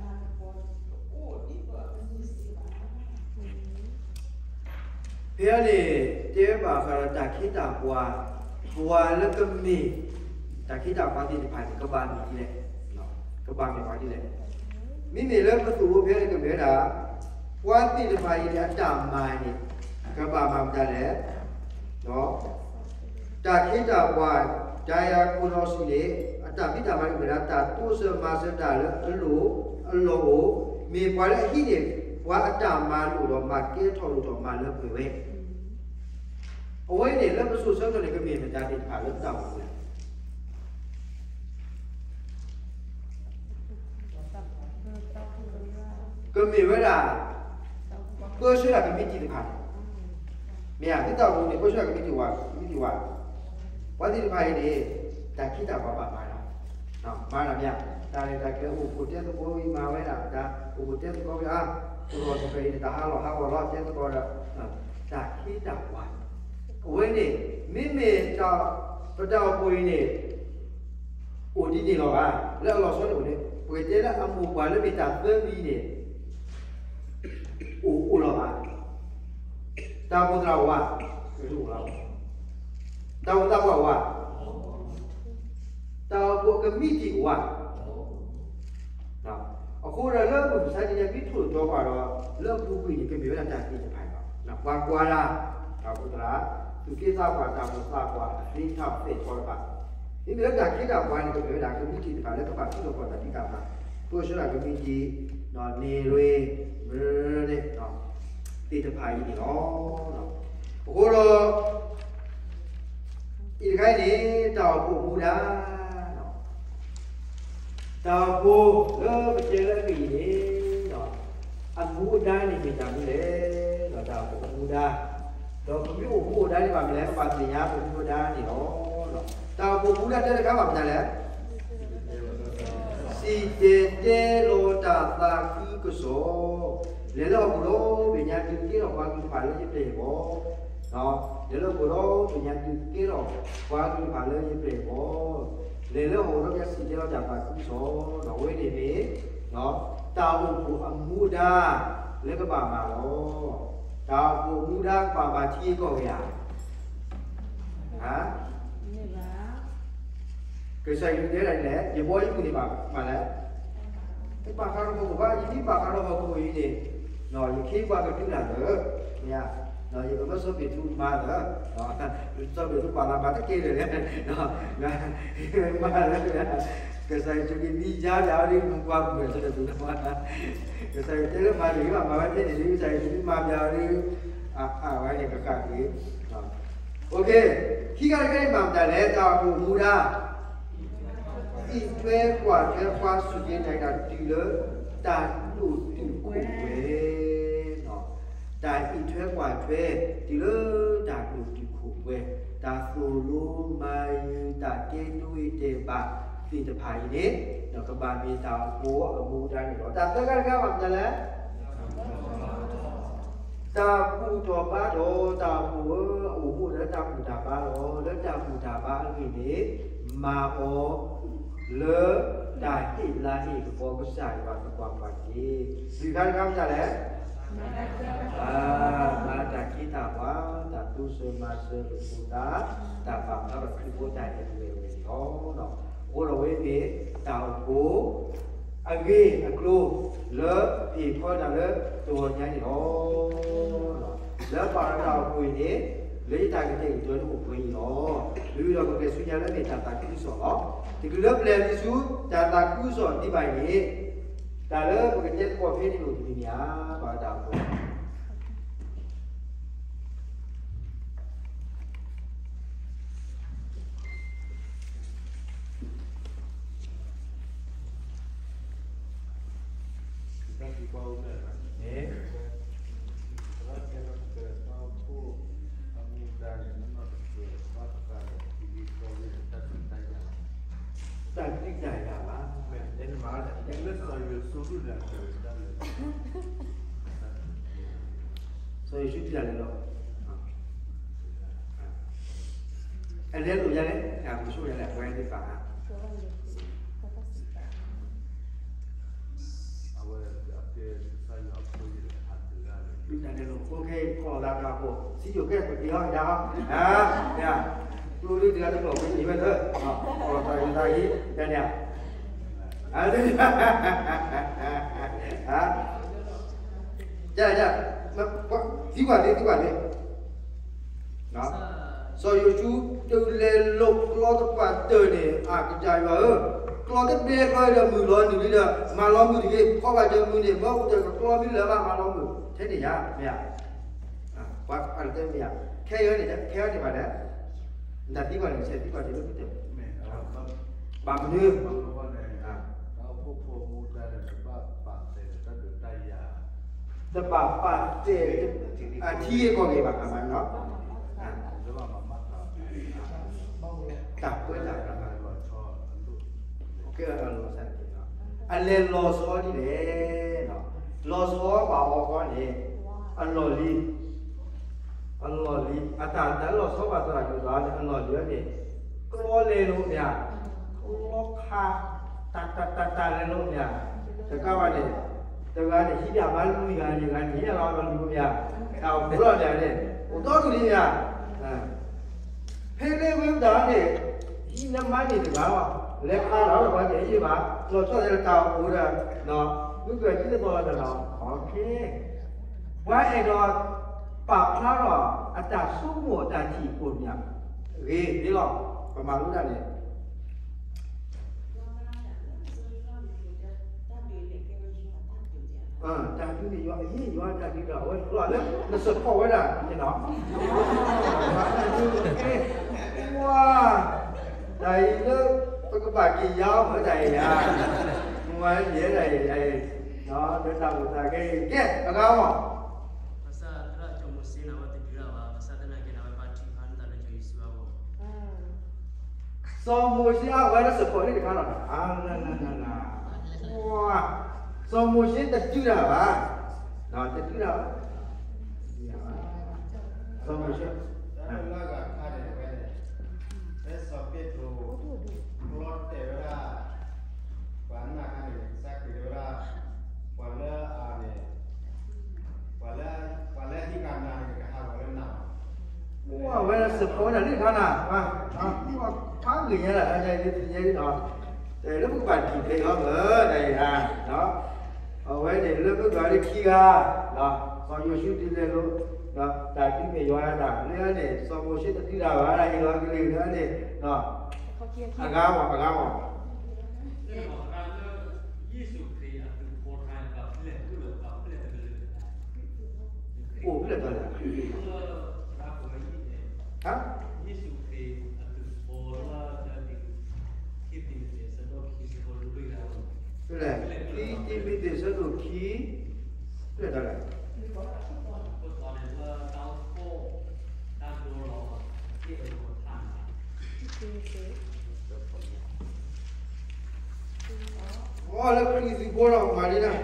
ကပီၤတအိၣ်ဒ်သိးအကမ့ၢ်စ့ၢ်ကီးဘၣ်. ဖဲန့ၣ် တဲဘၣ်ဃးဒီးတၢ်ခ့တၢ်ပှၤ, ပှၤလၢကမ့ၢ်တၢ်ခ့တၢ်ပှၤသ့ၣ်တဖၣ်န့ၣ် ကဘၣ်မ့ၢ်ဒ်လဲၣ်, ကဘၣ်မ့ၢ်ပှၤဒ်လဲၣ်. မ့မ့ၢ်လၢပသိၣ်လိဖဲန့ၣ် ကမ့ၢ်ဝဲဒၣ် ပှၤသ့ၣ်တဖၣ်အံၤန့ၣ် အတၢ်မၤန့ၣ် ကဘၣ်မၤမတၤလဲၣ် တၢ်ခ့တၢ်ပှၤ diakonos န့ၣ် အတၢ်ဖံးတၢ်မၤန့ၣ် မ့ၢ်ဝဲဒၣ် တၢ်တိစၢၤမၤစၢၤတၢ်လၢအလီၢ်, အလီၢ်အိၣ်, မ့ၢ်ပှၤလၢအဟံးန့ၢ် ပှၤအတၢ်မၤလိာ်ဒီး မၤကဲထီၣ်လိၣ်ထီၣ်မၤလၢပှဲၤဝဲ. အဝဲန့ၣ် လၢပစိၤဆၢကတီၢ်န့ၣ် ကမ့ၢ်မတၤသ့ၣ်တဖၣ်လၢပတၢ်အိၣ်ဖှိၣ်လဲၣ်. ကမ့ၢ်ဝဲဒၣ် ပၢဆှၢတၢ်ကမံးတံာ်တဖၣ်န့ၣ်, မ့ၢ်ဧါ, သုတၢ်အိၣ်ဖှိၣ်န့ၣ် ပၢဆှၢတၢ်ကမံးတံာ်ဝဲ, ကမံးတံာ်ဝဲ, ပှၤသ့ၣ်တဖၣ်အံၤန့ၣ် တၢ်ခ့တၢ်ပှၤဘၣ်မၤတၢ်, မၤတၢ်မ့ၢ်ဧါ, တၢ်ရဲၣ်တၢ်ကျဲၤအိၣ်ဖှိၣ်တဲသကိးအံၤမၤဝဲဒၣ်, တၢ်အိၣ်ဖှိၣ်တဲသကိးဝဲအါ, ပလီၢ်တဖျၢၣ်အံၤန့ၣ် တၢ်ဟးလီၢ်ဟးဂီၤလီၤတဲသကိးဒီး တၢ်ခ့တၢ်ပှၤ, အဝဲန့ၣ် မ့မ့ၢ်တၢ် ပတၢ်အိၣ်ဖှိၣ်အံၤန့ၣ် အိၣ်ဒ်န့ၣ်လီၤဘၣ်, လၢအလီၤဆီန့ၣ်အိၣ်န့ၣ် ပကတဲလၢအမိၢ်ပှၢ်လၢမ့ၢ်တၢ်သၢမံၤန့ၣ် အိၣ်အိၣ်လီၤဘၣ်, တၢ်အိၣ်ဖှိၣ်သရၣ်အိၣ်ဧါ, တၢ်အိၣ်ဖှိၣ်သးပှၢ်အိၣ်ဧါ, တၢ်အိၣ်ဖှိၣ်ကမံးတံာ်အိၣ်ဧါ. အဃိဒီးလၢမုၢ်မဆါတနံၤညါ မ့ၢ်ထိၣ်သတြီၤပှၤဒီး လၢအပူၤကွံာ်န့ၣ် ကမ့ၢ်ဝဲဒၣ်တၢ်သ့ၣ်တဖၣ်လီၤ. ပှၤကွၢ်တၢ်, တၢ်အိၣ်ဖှိၣ်သရၣ်, သူၣ်က့သးပှၢ်, တၢ်အိၣ်ဖှိၣ်သးပှၢ်အသ့ၣ်တဖၣ်သ့ၣ်တဖၣ်, မ့မ့ၢ်လၢတၢ်ခ့တၢ်ပှၤန့ၣ် ကမ့ၢ်ဝဲဒၣ်ကမံးတံာ်တဖၣ်လၢကဘၣ်ထုးထီၣ်ပှၤတၢ်ဖံးတၢ်မၤ, ပၢဆှၢတၢ်ကမံးတံာ်, န့ၢ်လွ့ၢ်, မ့ၢ်န့ၣ် သ့ၣ်တဖၣ်အံၤန့ၣ်လီၤ. အဃိဒီး အံၤတခါအံၤန့ၣ် တၢ်အိၣ်ဖှိၣ်အမူဒါ တၢ်အိၣ်ဖှိၣ်လၢပတဲလၢအဂ့ၢ်အံၤန့ၣ် အမူအဒါန့ၣ်မ့ၢ်တၢ်မနုၤလဲၣ်, တၢ်အိၣ်ဖှိၣ်အမူဒါ, ဒီးပမ့ၢ်အိၣ်မူအိၣ်ဒါန့ၣ် ဘၣ်မနုၤလဲၣ် ပဘၣ်သ့ၣ်ညါပမူအဒါန့ၣ်လီၤ. တၢ်အိၣ်ဖှိၣ်အမူဒါတၢတခါဘၣ်မနုၤလဲၣ်, စံၣ်တဲၤတဲလီၤတၢ်သးခုကစီၣ်, လဲၤလၢဟီၣ်ခိၣ်ဒီဘ့ၣ်ညါ ဒုးကဲထီၣ်ပှၤကလုာ်တဖၣ်လၢယပျဲၢ်အဂီၢ်, လဲၤလၢဟီၣ်ခိၣ်ဒီဘ့ၣ်ညါ ဒုးကဲထီၣ်ပှၤကလုာ်တဖၣ်လၢယပျဲၢ်အဂီၢ်, လဲၤလၢဟီၣ်ခိၣ်ဒီဘ့ၣ်ညါ စံၣ်တဲၤတဲလီၤတၢ်သးခုကစီၣ်, ဒီးအဝဲန့ၣ်မ့ၢ် တၢ်အိၣ်ဖှိၣ်အမူဒါ လၢကဘၣ်မၤလီၤ. တၢ်အိၣ်ဖှိၣ်အမူဒါကဘၣ်မၤထံကီၢ်ဂ့ၤဧါ. ကစၢ်ယွၤတဲဒၣ်လဲၣ်, ယဘီယပူၤန့ၣ်ဘၣ်မနုၤလဲၣ်, တဘၣ်ဃးဒီးဟီၣ်ခိၣ်ဘၣ်, ယမ့ၢ်ဘၣ်ဃးဒီးဟီၣ်ခိၣ်အံၤန့ၣ်, ယခ့ပှၤကတုၤနၤလၢ, ယကမၢစီၤပ့းတရူးမၤလၢ, စီၤပ့းတရူးပာ်သးမၤတကဲလၢာ်လဲၣ်, မၤလၢ, ကစၢ်ယွၤကမံၤယါဘၣ်အီၤဒ်မူပှၤပူၤလၢတၢ်တပူၤလီၤ, ကစၢ်ယွၤတဲလၢမၤတဂ့ၤဘၣ် မၤဝဲသ့န့ၣ်ဒ် ကစၢ်ယွၤမၤဘၣ်အီၤဒ်, အဝဲန့ၣ်ကဃၣ်က့ၤ ခံခါတခါအံၤမၤမတၤလဲၣ်, တၢ်အိၣ်ဖှိၣ်အမူဒါ, အံးထွဲကွၢ်ထွဲပှၤစူၢ်က့ၤနာ်က့ၤတၢ်တုၤလၢတၢ်ဒိၣ်တုာ်ခိၣ်ပှဲၤ, တၢ်အံးထွဲကွၢ်ထွဲတုၤလၢတၢ်ဒိၣ်တုာ်ခိၣ်ပှဲၤ, တၢ်သိၣ်လိမၤယုၤ တၢ်ကဲဒိအ့ၣ်တဲာ်ဘၣ်သ့ၣ်တဖၣ်အံၤန့ၣ်, ဒီးကဘၣ်မ့ၢ်တၢ်အိၣ်ဖှိၣ်အမူဒါန့ၣ်လီၤ. တၢ်သၢခါတခါမၤမတၤလဲၣ် တၢ်ဘူၣ်ထီၣ်ဘါထီၣ်, တၢ်အိၣ်ဖှိၣ်အအိၣ်ဖှိၣ်လၢတၢ်ဘူၣ်တၢ်ဘါလီၤ. လၢတၢ်ဘူၣ်တၢ်ဘါအဂ့ၢ်န့ၣ်, မၤအီၤလၢတၢ်ဟ့ၣ်လၤဟ့ၣ်ကပီၤကစၢ်ယွၤသပှၢ်ပှၢ်တက့ၢ်. လွံၢ်ခါတခါမတၤလဲၣ်, မၤတၢ်ခ့တၢ်ပှၤ, တၢ်တိစၢၤမၤစၢၤလိာ်ဖိသး, တၢ်ပာ်ဖျါထီၣ်ခရံာ်ဖိတၢ်အဲၣ်အဝဲန့ၣ်လီၤ. အဃိဒီးအဝဲမ့ၢ်တၢ်အိၣ်ဖှိၣ် အဂ့ၢ်အကျိၤလၢပဟ့ၣ်ခီနၤလၢတဂီၤညါန့ၣ်လီၤ. လၢပာ်လီၤတၢ်အိၣ်ဖှိၣ်အံၤန့ၣ်, လၢယတၢ်ကတဲာ်ကတီၤန့ၣ်အိၣ်ပှဲၤအံၤလီၤ. တုၤဒီးပကလဲၤဆူညါလၢမ့ၢ်တၢ်သးခုကစီၣ်လီၤ. တချုးလၢပလဲၤလံဆူတၢ်သးခုကစီၣ်ဒံးဘၣ်အံၤန့ၣ်, တၢ်လၢပကတဲသကိးဖဲန့ၣ်အိၣ်တမံၤမံၤဧါ, ပာ်လီၤတၢ်အိၣ်ဖှိၣ် တၢ်ဒုးတၢ်ယၤဘၣ်. စီၤယိၤၡူဒုးတၢ်လဲၤလီၤ, အလဲၤလိာ်ယၤလဲၣ်, အပူၤဆိယၤလဲၣ်, အဝဲသ့ၣ်တဖၣ် ဒုးတၢ်လဲၤလီၤ, အိၣ်ခဲကီၢ်လၢတၢ်အိၣ်ဖှိၣ်, စံယိၤကဲပက့ၤအီၤယၤအီၤ, ကျိဒုးတဂၤတကျိာ်ဝဲန့ၣ်ဝဲလၢ, ကီၢ်တၢ်ယိၤတၢ်ဟံး, တၢ်န့ၣ်, သံကွၢ်သ့, သံကွၢ်သ့, စီၤယိၤၡူ တုၤလဲၤလိာ်ကျီတပှၢ်တၢၢ်န့ၣ် အကစၢ်ယွၤဧၢ, ကျီတဘဲကျီဒီးမုၢ်လီၤနုာ်လံဒီး မၤလီၤမုၢ်တဂ့ၤ, ဖီဘၣ်ဒီးမုၢ်န့ၣ် မၢအိၣ်တၢ်ကကျီမံလၢၤဘၣ် မၤလီၤမုၢ်, ထဲန့ၣ်ယၤ, မ့ၢ်ဧါ, ပှၤအတတဲမ့ၢ်ဧါ, ခဲအံၤန့ၣ်, ခဲအံၤန့ၣ်ဘၣ်လဲၣ်, နတၢ်သံကွၢ်န့ၣ် ဆဲးသံကွၢ်တ့ၢ်လၢပတဲ, ဘၣ်မနုၤ တဘၣ်ပာ်သဲးတၢ်ဒုးတၢ်ယၤ, အထံအကီၢ်ဂ့ၤဘၣ်အမၤနီၤ, တၢ်ပၢတၢ်ပြး, ကဲလီၤစၢ်, အလဲၤလီၤဆီဒ်လဲၣ်, လီၤဆီဘၣ်အီၤဃီန့ၣ်, အလီၢ်လံၤ, အလီၢ်လံၤ, အတၢ်လၢလီၤဆီဘၣ်သရၣ်ဒိၣ်သးန့ၣ် အလီၢ်လံၤန့ၣ်, ကျီလဲၤလိာ်မ့ၢ်ဧါ, ကျီခါ, တၢ်တၢ်တၢ်တၢ်လဲၤလိာ်မ့ၢ်ဧါ, တကးဘၣ်န့ၣ်, တဂၤန့ၣ် ဟံးဘၣ်မၤလွံၢ်ဂၤ, ယဂၤန့ၣ်ဟံးအလီၢ်မၤလွံၢ်ဂၤမ့ၢ်ဧါ, တၢ်အိၣ်ဖှိၣ်လီၤမ့ၢ်ဧါန့ၣ်, အိၣ်ဒီဒူၣ်လံမ့ၢ်ဧါ, ဖဲလၢဝဲမတၤန့ၣ်, ဟံးနမါန့ၣ်တဂၤလီၤ, လဲၤခါလီၤပှၤန့ၣ်ဟံးဘၣ်, လီၤဆီၣ်သဲးလၢတၢ်အိၣ်ဖှိၣ်ဒီး, မုၢ်ကၢၢ်ဟံးတသီလီၤဒီးလီၤ, ပှၤအဲၣ်ဒိးပာ်ဖျါထီၣ်အတၢ်ဆိကမိၣ်အတၢ်ထံၣ်အကိၣ်မ့ၢ်ဧါ, ဂ့ၤသ့လီၤ, ပမၤလိတၢ်န့ၣ် တၢ်ဒုး မ့ၢ်ယွၤအံၤ ယွၤတၢ်ဒုးတၢ်ဝဲကျီလၢ နစ့ၢ်ကီးဝဲဒၣ်န့ၣ်လီၤ. ဝါ, တၢ်အံၤလၢ ပကဘၣ်က့ၤယါမ့ၢ်တၢ်အံၤဧါ, မ့ၢ်ဝဲယဲဒၣ်အံၤ, လၢတၢ်အိၣ်သးကဲ ကဲ အဂၤမး ဘၣ်ဆၣ်သရၣ်စီၤမိၤၡ့န့ၣ် အဝဲတဒုးတၢ်ဘၣ်, ဘၣ်ဆၣ်သနာ်က့န့ၣ် အဝဲဘါထုကဖၣ်န့ၢ်တၢ်လၢစီၤယိၤၡူအဂီၢ်, စီၤမိၤၡ့အဝဲဒၣ်စ့ၢ်ကီးန့ၣ်တခါလီၤ, အါ, စီၤမိၤၡ့တဒုးတၢ်ဘၣ်, တဒုးတၢ်ဘၣ်, စီၤမိၤၡ့ တၢ်လၢအဂၤတခါန့ၣ်ဝဲန့ၣ်, ဖဲစီၤပ့းတရူး ကျီတဲာ်ဝဲဒၣ် ပှၤနာ်ခါန့ၣ် ကစၢ်ခရံာ်တဲဝဲဒၣ် ပှၤလၢအန့ၣ် ပှၤလၢ ပှၤလၢဟံးဃာ်နၤန့ၣ် ကဟးဂီၤလၢနၤလီၤ. အိၣ်ဝဲစ့ၢ်ကီးဝဲဒၣ်လၢခါနၤ, ခါဂ့ၤညါလၢ ယဲဒၣ် လၢပကဘၣ်ဒံးဖဲအံၤလီၤမ့ၢ် တၢ်အံၤဧါ, အဝဲန့ၣ်လၢမုၢ်ဂၤလၢခံဂၤ, စီၤယိၤၡူဒုးလဲၤလိာ်, တၢ်ဒုးမ့ၢ်ယွၤတၢ်လၢန့ၣ် စီၤမိၤၡ့တဒုးတၢ်ဘၣ် တၢ်ဟ့ၣ်လီၤကလုၢ်လၢန့ၣ်, အဂၤမး အဂၤမး ယ့ၣ်ၡူးခရံာ်အသုးဖိတခါန့ၣ် ပှၤဖျဲၣ်လၢ ပှၤဖျဲၣ်တကလုာ်, အိၣ်ဖျဲၣ်တၢ်လၢ ယ့ၣ်ၡူးခရံာ်အသုးဖိလၢ ခံတံၤမသ့း အဆၢဒိၣ်ခံ ဆၢဖိလွံၢ်ဂၤလီၤ, ခံတံၤမသ့း အဆၢဒိၣ်ခံ ဖျဲၣ်တၢ်လၢ အဃိသတးန့ၣ် လၢတၢ်အိၣ်ဖှိၣ် တၢ်ဒိလီၤ အသ့ၣ်အဂီၤထါန့ၣ် အီ လၢခရံာ်သုးဖိလီၤ မၤဒ်နၤ,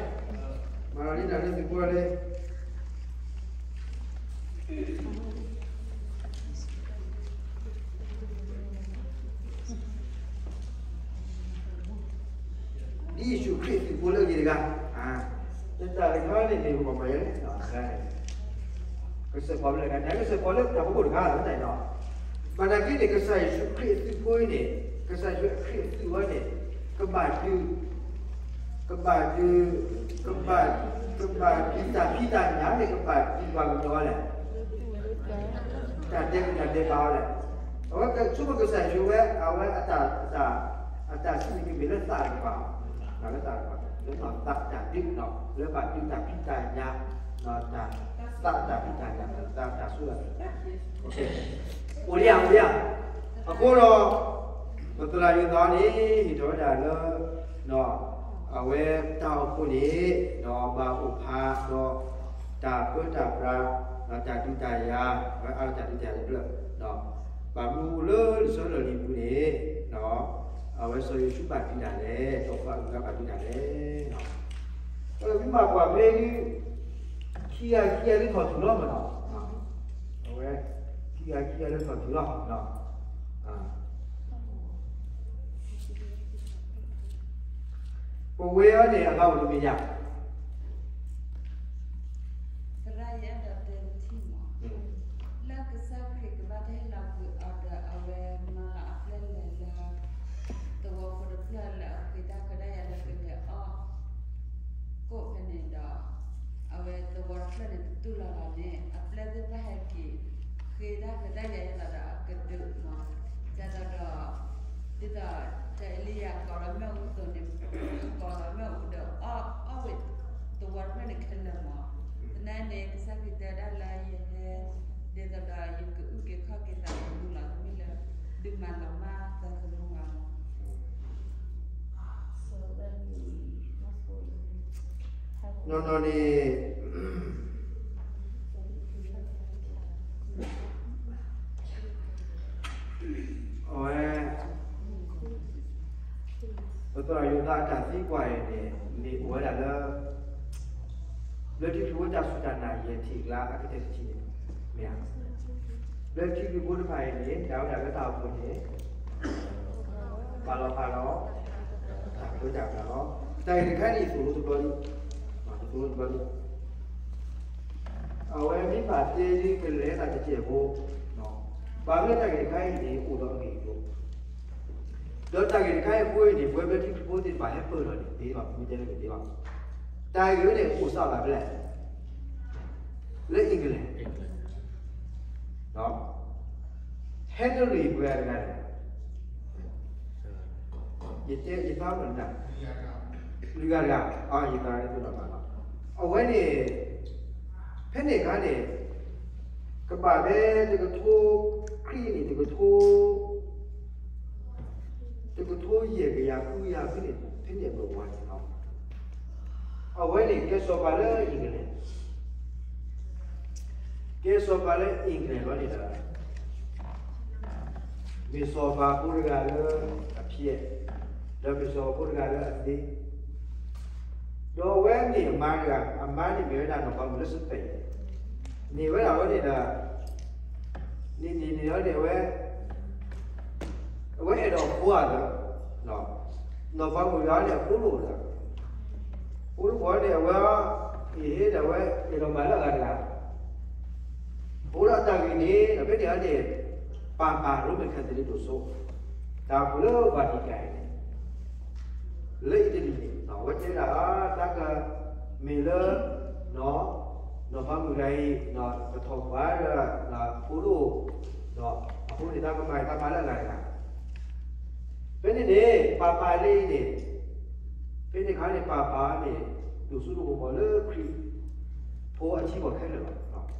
မၤဒ်နၤလၢသုးဖိလီၤလၢ ဒ်ယ့ၣ်ၡူးခရံာ်သုးဖိလၢအဂ့ၤတဂၤ, တၢ်တခါန့ၣ်မ့ၢ်ပကမၤယဲန့ၣ် ကစၢ်ပှၤဘျဲၣ်တဂၤ ကစၢ်ပှၤလၢတၢ်ဖီခိၣ်တဂၤလီၤ တၢ်အံၤလီၤ. ဘၣ်နာ်က့န့ၣ် ကစၢ်ယ့ၣ်ၡူးခရံာ်အသုးဖိအံၤန့ၣ် ကစၢ်ယ့ၣ်ၡူးခရံာ်အသုးဖိန့ၣ် ကဘၣ်ဒုး ကဘၣ်ဒုး ကဘၣ် ကဘၣ်ဒုးတၢ်ဖံးတၢ်ညၣ်န့ၣ် ကဘၣ်ဒုးပှၤကညီလဲၣ် တၢ်ဒဲးတၢ်ဒဲးဘးလဲၣ်. အဝဲဆိကမိၣ်ကစၢ်ယ့ၣ်ၡူးဝဲ အဝဲအတၢ် အတၢ်စံးန့ၣ်ကမ့ၢ်လၢသးတကပၤ, လၢသးတကပၤ လၢသးတၢ်ဒုး လၢဘၣ်ဒုးတၢ်ဖံးတၢ်ညၣ်, သးတၢ်ဖံးတၢ်ညၣ် သးတၢ်ဆိၣ်ဂ့ၤ အိၣ်လံဧါ အိၣ်လံဧါ. အဃိဒီး ပသရၣ်ယိၤသးန့ၣ် ဟ့ၣ်ထီၣ်ဝဲဒၣ်လၢ အဝဲတၢ်အိၣ်ဖှိၣ်န့ၣ် ဒီးဘၣ်အိၣ်ဖးဒီး တၢ်ပၢတၢ်ပြး ဒီးတၢ်ဒုးတၢ်ယၤ အဝဲအါထီၣ်တၢ်ဒုးတၢ်ယၤတဖျၢၣ်, ဒီးဘၣ်မနုၤလၢလံာ်စီဆှံလီၢ်လံၤပူၤန့ၣ် အဝဲစီၤယိၤၡူဘၣ်ဒုးတၢ်လဲၣ်, ဒီးပှၤအဂၤဘၣ်ဒုးတၢ်လဲၣ်. ပမ့ၢ်ဘၣ်ကွၢ်ဖဲဒုး ခံဂၤခံဂၤလၢထီၣ်တုၤလီၤမးနီၤ, အဝဲ ခံဂၤခံဂၤလၢထီၣ်တုၤလီၤ, ပဝဲအံၤန့ၣ် အဂၤအိၣ်တမံၤယၤ သရၣ်ယဲဒီးတဲထံၣ်မး, လၢကစၢ်ခရံာ်ကဘၣ်တၢ်ဟ့ၣ်လီၤကွံာ်အီၤဒီး အဝဲမၤလီၤအပျဲၢ်လဲၤလၢ သဝီဖိတဖျၢၣ်လၢအဃ့တၢ်ခွဲးတၢ်ယာ်လၢကလဲၤအီၣ် ကိးဖဲန့ၣ်ဒီး အဝဲသဝီတဖျၢၣ်န့ၣ်တတူၢ်လိာ်လီၤန့ၣ် အပျဲၢ်သ့ၣ်တဖၣ်ဟဲက့ၤ ဃ့တၢ်ခွဲးတၢ်ယာ်အသးဒီးအကဒုးမး, ဒ်သိးဒီး ဒ်သိးတၢ်အ့လံယၤကိးလီၤမ့ၣ်အူအသိးန့ၣ် ကိးလီၤမ့ၣ်အူဒီးအီၣ် အီၣ်ဝဲသဝီတဖျၢၣ်န့ၣ်ခဲလၢာ်မး, သနာ်က့န့ၣ် ကစၢ်ခရံာ်တဲဒၣ်လၢယဟဲ ဒ်သိးဒီးယကအုၣ်က့ၤခီၣ်က့ၤသးသမူလီၤ တမ့ၢ်လၢ ဒုးမၤလီၤမၢ်သးသမူဘၣ်မး နီၢ်နီၢ်န့ၣ် အဝဲ ပသရၣ်ယိၤသးအတၢ်သံကွၢ်အံၤန့ၣ် မ့ၢ်အိၣ်ဝဲဒၣ်လၢ ဘျၢထံခရံာ်ဖိတၢ်စူၢ်တၢ်နာ်ယဲၢ်ထံၣ်ကျါအကတၢၢ်တထံၣ်န့ၣ် မ့ၢ်ဧါ. ဘျၢထံခရံာ်ဖိတဖၣ်အံၤန့ၣ် ဒၣ်ဝဲဒၣ်လၢတၢ်အိၣ်ဖှိၣ်န့ၣ် ပာ်လီၤပာ်လီၤ တၢ်ပၢတၢ်ပြးလီၤ. တၢ်ဂ့ၢ်တခါန့ၣ် ယသိၣ်လိတဘျီလံ, ယသိၣ်လိတဘျီလံ. အဝဲမ့ၢ်ဘၣ်တဲဒ်ကလဲၤသးတစဲးဖိ, ဘၣ်မနုၤတၢ်ဂ့ၢ်တခါအံၤန့ၣ် အိၣ်ဒီးအဂ့ၢ်အကျိၤ, ဒီးတၢ်ဂ့ၢ်တခါအံၤအဃိန့ၣ် ပဝဲဘျၢထံခရံာ်ဖိသ့ၣ်တဖၣ်ဟဲပၢၢ်ထီၣ်န့ၣ် သ့ဘၣ် မ့ၢ်တဲလၢကသ့ဘၣ်. တၢ်ဂ့ၢ်ဝဲန့ၣ် အိၣ်စးဘၣ်ဖဲလဲၣ် လၢ England, Henry ပှၤတဂၤန့ၣ်, ယတဲယသးမနုၤ, လွံၢ်ဂၤတဂၤ, ယသးန့ၣ်သိၣ်နီၣ်ဘၣ်လီၤ. အဝဲန့ၣ် ဖဲန့ၣ်အခါန့ၣ် ကဘၣ်ဖဲတကထိ ခရံာ်န့ၣ် တကထိ တကထိယဲၢ်ကယၤဃုကယၤဖဲန့ၣ် ဖဲန့ၣ်အပူၤန့ၣ်လီၤ. အဝဲန့ၣ်ကဲစီၤပၤလၢ England ကဲစီၤပၤလၢ England လီၤန့ၣ်ဒီး မ့ၢ်စီၤပၤဖိတဂၤလၢအဖျဲး, ဒီးမ့ၢ်စီၤပၤဖိတဂၤလၢအသံ, ဒီးအဝဲန့ၣ်အမါတဂၤ, အမါန့ၣ်မ့ၢ်ဝဲဒၣ်နီၢ်ပၤမုၣ်လၢ Spain န့ၣ်ဝဲဒၣ်ဝဲန့ၣ်ဒီး န့ၣ်န့ၣ်န့ၣ်ဒီးန့ၣ်ဝဲ အဝဲအဲၣ်ဒိးဖိဧါဒီး နီၢ်ပၤမုၣ်တဂၤန့ၣ်အဖိလိၣ်ဒီး ဖိလိၣ်ဝဲန့ၣ် အဝဲ အံၤဟ့ၣ်ဒီးဝဲ အဲၣ်ဒိးမၤလၢအဂၤတဂၤ အဃိဒီးတၢ်ဂ့ၢ်န့ၣ် ဒီးဖဲန့ၣ်အန့ၣ် ပၤပၤရိမ့ၤ Catholic ဒိၣ်စိ တၢ်အိၣ်ဖှိၣ်လၢ Vatican န့ၣ် လၢ Italy န့ၣ် အဝဲတဲဒၣ် တၢ်က မ့ၢ်လၢ နီၢ်ပၤမုၣ်တဂၤအံၤ ပထီၣ်ပှၤဒီး ဖိလိၣ် အဃိန့ၣ် တၢ်ကမၤအံၤ တၢ်မၤလၢအဂၤတဂၤ ဖဲန့ၣ်န့ၣ် ပၤပၤလၢအံၤန့ၣ် ဖဲန့ၣ်အခါန့ၣ် ပၤပၤန့ၣ် ဒိၣ်စိဒိၣ်ကမီၤလၢခရံာ်ဖိအထံကီၢ်ခဲလၢာ်လီၤ.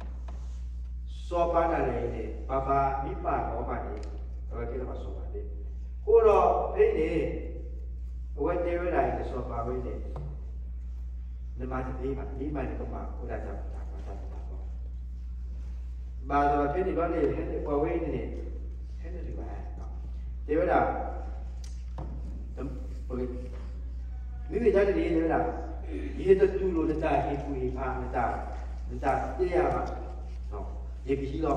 စီၤပၤဒၣ်လဲာ်အံၤန့ၣ် ပၤပၤမ့ၢ်ပာ်လီၤဘၣ်န့ၣ် အဝဲကဲထီၣ်ဘၣ်စီၤပၤသ့. အဃိဒီးဖဲအံၤန့ၣ် အဝဲတဲဝဲဒၣ်အံၤန့ၣ် စီၤပၤဝဲန့ၣ် နမၤတသ့ဘၣ်, မ့ၢ်မၤန့ၣ် ကမၤဝဲဒၣ်တၢ်မၤတၢ်မၤတၢ်မၤ ဘၣ်သ့ၣ်သ့ၣ်ဖဲန့ၣ်ဘျီန့ၣ် ဟဲန့ၣ်ပှၤဝဲအံၤန့ၣ် ဟဲန့ၣ်တဂၤ တဲဝဲဒၣ် မ့မ့ၢ်တၢ်န့ၣ်န့ၣ် တဲဝဲဒၣ် ယတတူၢ်လိာ်နတၢ်ဟ့ၣ်ကူၣ်ဟ့ၣ်ဖး နတၢ်တဲယၤဘၣ်, ယကဟံးလီၤ.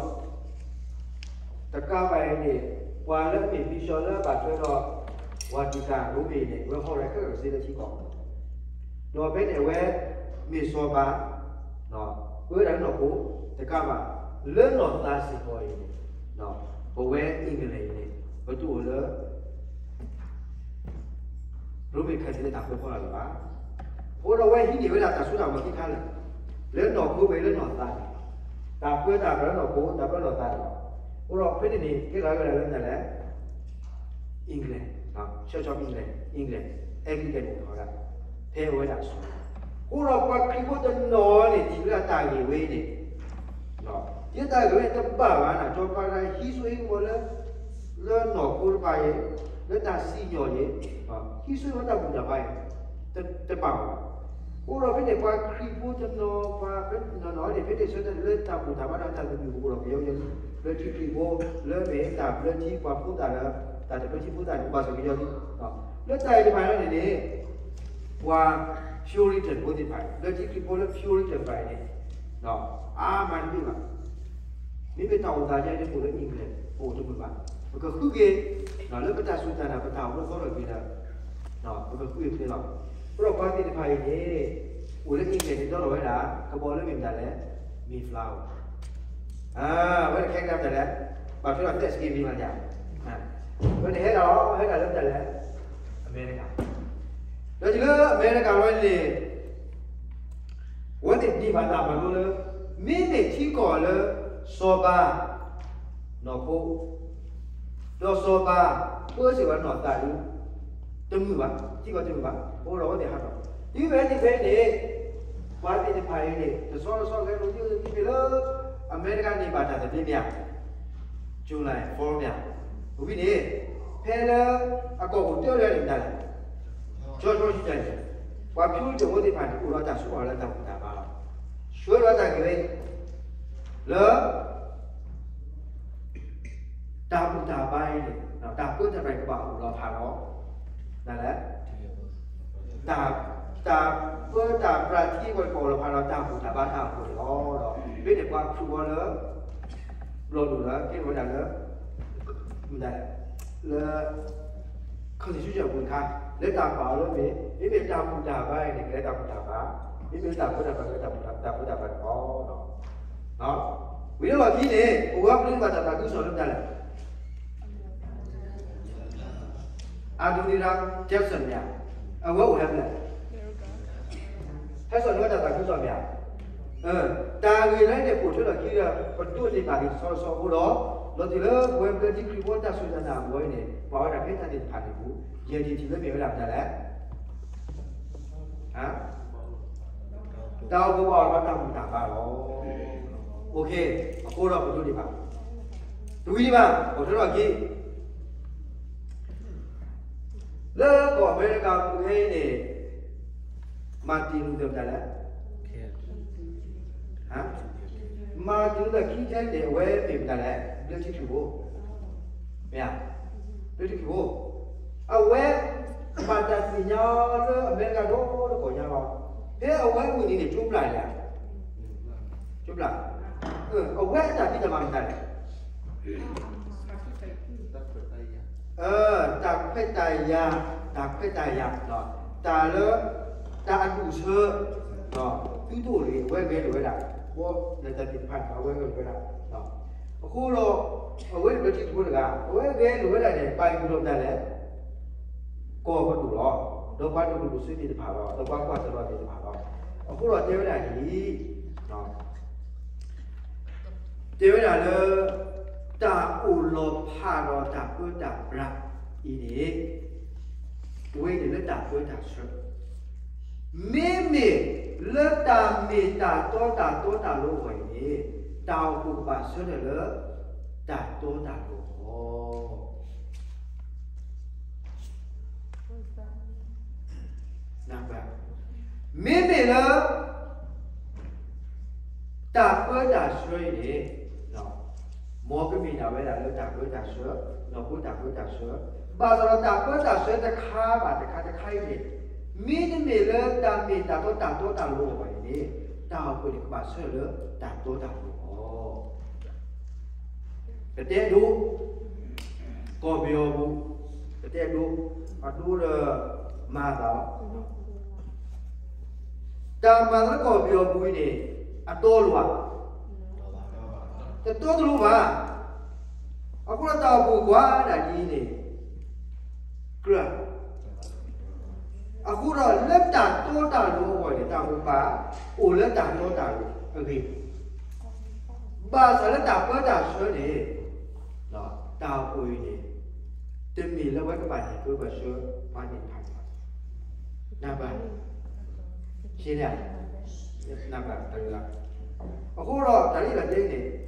တကးဘၣ်အံၤန့ၣ် ပှၤလၢအမ့ၢ်ဘံၣ်စီလၢအဘၣ်ထွဲဒီး ဝၤတံၢ်တၢ်ရိမ့ၤန့ၣ် အဝဲဟီၣ်ဝဲခဲလၢာ်စ့လၢထံကီၢ် ဒီးဖဲန့ၣ်အဝဲ မ့ၢ်စီၤပၤ ပၢဝဲဒၣ်လၢနီၢ်ခိ တကးဘၣ် လၢနီၢ်သးစ့ၢ်ကီးအံၤန့ၣ် ပဝဲ England အံၤန့ၣ် ပတအိၣ်လၢ ရိမ့ၤ Catholic လၢတၢ်ပၢဖီလာ်လၢၤဘၣ်. အဃိဒီးအဝဲဟံးန့ၢ်ဝဲဒၣ်တၢ်စိတၢ်ကမီၤသ့ၣ်တဖၣ်လၢ လၢနီၢ်ခိပှဲၤလၢနီၢ်သးန့ၣ် တၢ်ပၢတၢ်ပြးလၢနီၢ်ခိ တၢ်ပၢလၢနီၢ်သးန့ၣ်လီၤ. အဃိဒီးဖဲန့ၣ်န့ၣ် ကဲထီၣ်ဝဲဒၣ်လၢမတၤလဲၣ် England, Church of England, England, Anglican န့ၣ် ဖဲအဝဲဒၣ်အစိၤ အဃိဒီးပှၤခရံာ်ဖိတနီၤန့ၣ် ထံၣ်ဝဲဒၣ်တၢ်ဂ့ၢ်ဝဲန့ၣ် ထံၣ်တၢ်ဂ့ၢ်ဝဲန့ၣ်တဘၣ်ဘၣ်န့ၣ် စီၤပၤတဂၤဟံးစိဟံးကမီၤလၢ လၢနီၢ်ခိတဖၣ်အံၤ လၢတၢ်စံၣ်ညီၣ်အံၤ ဟံးစိဟံးကမီၤတၢ်ဘူၣ်တၢ်ဘါအံၤ တဘၣ်ဘၣ်. အဃိဒီးဖဲန့ၣ်ပှၤခရံာ်ဖိတနီၤ ပှၤဖဲနီၢ်နီၢ်န့ၣ် ဖဲန့ၣ်ဆၢတၢ်လၢတၢ်ဘူၣ်တၢ်ဘါဒီးတၢ်သဘံၣ်သဘုၣ်အိၣ်ဒီးပယီၤ လၢထံခရံာ်ဖိ လၢမ့ၢ်တၢ်ဘျၢထံပှၤဖိသၣ်ဒီး တၢ်တဘျၢထံဖိသၣ်န့ၣ် ပှၤစၢၤပယီၤလံ လၢတၢ်အံၤတဖၣ်န့ၣ်န့ၣ် ပှၤ Puritan ဖိသ့ၣ်တဖၣ် လၢထံခရံာ်ဖိလၢ Puritan တဖၣ်န့ၣ် အါမးတမ့ၢ်ဘၣ်. မ့မ့ၢ်တၢ်အိၣ်သးဒ်န့ၣ် ပအိၣ်လၢ England ပအိၣ်တမုာ်ဘၣ်. ပကဃုက့ၤ လၢပတၢ်စူၢ်တၢ်နာ် ပတၢ်အိၣ်လၢသီထီၣ်က့ၤဒီး ပကဃုက့ၤဖဲလီၤ. အဃိဒီးပှၤသ့ၣ်တဖၣ်အံၤန့ၣ် အိၣ်လၢ England န့ၣ် ဒီလီၤဝဲဒၣ် ကဘီလၢမ့ၢ်မတၤလဲၣ် Mayflower အဝဲတခဲကဒါမတၤလဲၣ် ဘၣ်ထွဲဒီး Thanksgiving မးညါ အဝဲန့ၣ်ဟဲဒၣ်လီၤ ဟဲဒၣ်လၢမတၤလဲၣ် အမဲရကၤ ဒီးတုၤလၢအမဲရကၤလီၤန့ၣ် အဝဲသ့ၣ်ဒံးဘၣ်တၢ်မၤလိလၢ မ့မ့ၢ်ထံကီၢ်လၢ စီၤပၤ နီၢ်ခိ ဒီးစီၤပၤ ပၢစ့ၢ်ကီးနီၢ်သးဒု တမုာ်ဘၣ် ထံကီၢ်တမုာ်ဘၣ် အဃိဒီးအဝဲသ့ၣ်ဟးထီၣ် တုၤဖဲန့ၣ်ဖဲန့ၣ် ပှၤသ့ၣ်တဖၣ်အံၤန့ၣ် တဆီတဆီဂဲၤလိာ်သံသ့ၣ်လၢ အမဲရကၤန့ၣ်ဘၣ်တၢ်သဘျ့မ့ၢ်ဧါ July four မ့ၢ်ဧါ ဝံၤန့ၣ် ဖဲလၢ အကီၢ်ခိၣ်တၢလၢန့ၣ်မတၤလဲၣ် George Washington န့ၣ် ပှၤ Puritan ဖိသ့ၣ်တဖၣ်န့ၣ် အိၣ်ဒီးတၢ်ဆိကမိၣ်လၢတၢ်ဘူၣ်တၢ်ဘါလီၤ. ဆှၢလီၤတၢ်ဂ့ၢ်ဝဲ လၢ တၢ်ဘူၣ်တၢ်ဘါအံၤန့ၣ် တၢ်ပၢတၢ်ပြးကဘၣ်အိၣ်လီၤဖးလီၤ ဒ်လဲၣ် တၢ် တၢ်ပၢတၢ်ပြးထံကီၢ်ကဘၣ်အိၣ်လီၤဖးလီၤ တၢ်ဘူၣ်တၢ်ဘါတၢ်အိၣ်ဖှိၣ်န့ၣ်လီၤ. ဒီးဖဲန့ၣ်ပှၤခရံာ်ဖိလၢ ဘျီၣ်ဒိၣ်လၢ ကဲထီၣ်ဝဲဒၣ်လၢ မတၤလဲၣ် လၢ constitution အပူၤတခါ လၢတၢ်ပာ်အီၤလၢမ့ၢ် မ့မ့ၢ်တၢ်ဘူၣ်တၢ်ဘါအံၤန့ၣ် ကလဲၤတၢ်ဘူၣ်တၢ်ဘါ မ့မ့ၢ်တၢ်ပၢတၢ်ပြး ကလဲၤတၢ်ဘူၣ်တၢ်ဘါန့ၣ်လီၤ. ဝံၤလီၢ်ခံန့ၣ် ပဝဲပျဲန့ၢ်ဘၣ်တၢ်သးခုကစီၣ်လၢမတၤလဲၣ် Adoniram Judson မ့ၢ်ဧါ, အဝဲအိၣ်ဟဲဖဲလဲၣ်, ဟဲစိာ်န့ၢ်ဝဲတၢ်သးခုကစီၣ်မ့ၢ်ဧါ, တၢ်ဂ့ၢ်လၢန့ၣ် ပိာ်ထွဲထီၣ်ခံဒီး ပဒိးန့ၢ်ဘၣ်က့ၤတဆီတဆီအဃိဒီး လီၤတံၢ်လၢပဝဲပျဲထံခရံာ်ဖိတၢ်စူၢ်တၢ်နာ်အဂီၢ်အံၤန့ၣ် ပာ်ဝဲဒၣ်ဖဲတၢ်သ့ၣ်တဖၣ်န့ၣ်အပူၤ ယဲၢ်ထံၣ်ထံၣ်လၢမ့ၢ်ဝဲဒၣ်မတၤလဲၣ်, ဟါ တၢ်အိၣ်ဖှိၣ်ဘၣ်အီၤဒီးတၢ်ဘူၣ်တၢ်ဘါလီၤ. အဃိဒီးပဒိးန့ၢ်ဘၣ်, တဝံၤဒံးဘၣ်, အိၣ်ထီၣ်ထီၣ်က့ၤ လၢကီၢ်အမဲရကၤပူၤခဲအံၤန့ၣ်, Martin Luther မတၤလဲၣ်, Martin Luther King န့ၣ် အဝဲမ့ၢ်မတၤလဲၣ်, ဘျၢထံခရံာ်ဖိ, မ့ၢ်ဧါ, ဘျၢထံခရံာ်ဖိ, အဝဲ ဘၣ်တၢ်သ့ၣ်ညါလၢအမဲရကၤဒီတကီၢ်ညါလီၤ. ဖဲအဝဲအိၣ်န့ၣ်န့ၣ် ကၠိပျၢ်လဲၣ်, ကၠိပျၢ်, အဝဲအတၢ်ဖံးတၢ်မၤမတၤလဲၣ်, တၢ်ခွဲးတၢ်ယာ်, တၢ်ခွဲးတၢ်ယာ်, တၢ်လၢ တၢ်အဒူၣ်အဆၢ, သုတအိၣ်တဂ့ၤ, အဝဲဂဲၤလိာ်ဝဲဒၣ်, ဘီနတၢ်သ့ၣ်တဖၣ်န့ၣ် အဝဲဂဲၤလိာ်ဝဲဒၣ်. အဃိဒီး အဝဲန့ၣ်ဘျၢထံခရံာ်ဖိတဂၤ အဝဲဂဲၤလိာ်ဝဲဒၣ်န့ၣ် ပာ်ဃုာ်ဒီးမတၤလဲၣ်, ကီၢ်ပဒိၣ်လီၤ, ဒီးပှၤဒိၣ်ဒိၣ်စိသ့ၣ်တဖၣ်လီၤ, ဒီးပှၤကွၢ်တလီၤသ့ၣ်တဖၣ်လီၤ. အဃိဒီးတဲဝဲဒၣ်ဒ်အံၤ, တဲဝဲဒၣ်လၢ တၢ်အိၣ်လီၤဖးဒီးတၢ်ပၢတၢ်ပြးအံၤန့ၣ် အဝဲန့ၣ်လၢတၢ်ပၢတၢ်ဆှၢ, မ့မ့ၢ်လၢတၢ်မ့ၢ်တၢ်တီတၢ်တီတၢ်လိၤအဂီၢ်အံၤန့ၣ် တၢ်အိၣ်ဖှိၣ်ကဘၣ်ဆၢထၢၣ်လၢ တၢ်တီတၢ်လိၤအဂီၢ် နၢ်ပၢၢ်, မ့မ့ၢ်လၢ တၢ်ပၢတၢ်ဆှၢအံၤန့ၣ်, မ်ကမ့ၢ်ဒၣ်ဝဲဒၣ်လၢတၢ်ပၢတၢ်ဆှၢ, နီၢ်ခိတၢ်ပၢတၢ်ဆှၢ, ဘၣ်ဆၣ်ဒီးတၢ်ပၢတၢ်ဆှၢတခါဘၣ်တခါတခါအံၤန့ၣ်, မ့တမ့ၢ်လၢတၢ်မ့ၢ်တၢ်တီတၢ်တီတၢ်လိၤအဂီၢ်န့ၣ်, တၢ်အိၣ်ဖှိၣ်န့ၣ်ကဘၣ်ဆၢထၢၣ်လၢတၢ်တီတၢ်လိၤအဂီၢ် ပတဲဒိ, ကီၢ်ပယီၤပူၤ, ပတဲဒိ, အဒိဒီး မၤသးလီၤ. တၢ်မၤသးလၢကီၢ်ပယီၤပူၤအံၤန့ၣ်, အတီလိၤဧါ, တတီတလိၤဘၣ်. အဃိဒီးတၢ်အိၣ်ဖှိၣ်ကွၢ်ဒၣ်ဒ်အံၤန့ၣ်, ကြၢး အဃိဒီးလၢတၢ်တီတၢ်လိၤအဂီၢ်န့ၣ် တၢ်အိၣ်ဖှိၣ်ဘၣ်အိၣ်လၢတၢ်တီတၢ်လိၤအဂ့ၢ်, ဘၣ်ဆၣ်လၢတၢ်ပၢတၢ်ဆှၢန့ၣ်, တၢ်အိၣ်ဖှိၣ်အံၤန့ၣ်, တမ့ၢ်လၢအဝဲကဘၣ်န့ၣ် ပၢဘၣ်ဆှၢပှၤသ့ၣ်တဖၣ်န့ၣ်ဘၣ်. နၢ်ပၢၢ်, နၢ်ပၢၢ်တၢ်ဂ့ၢ်လီၤ. အဃိဒီးတၢ်လၢယတဲန့ၣ်,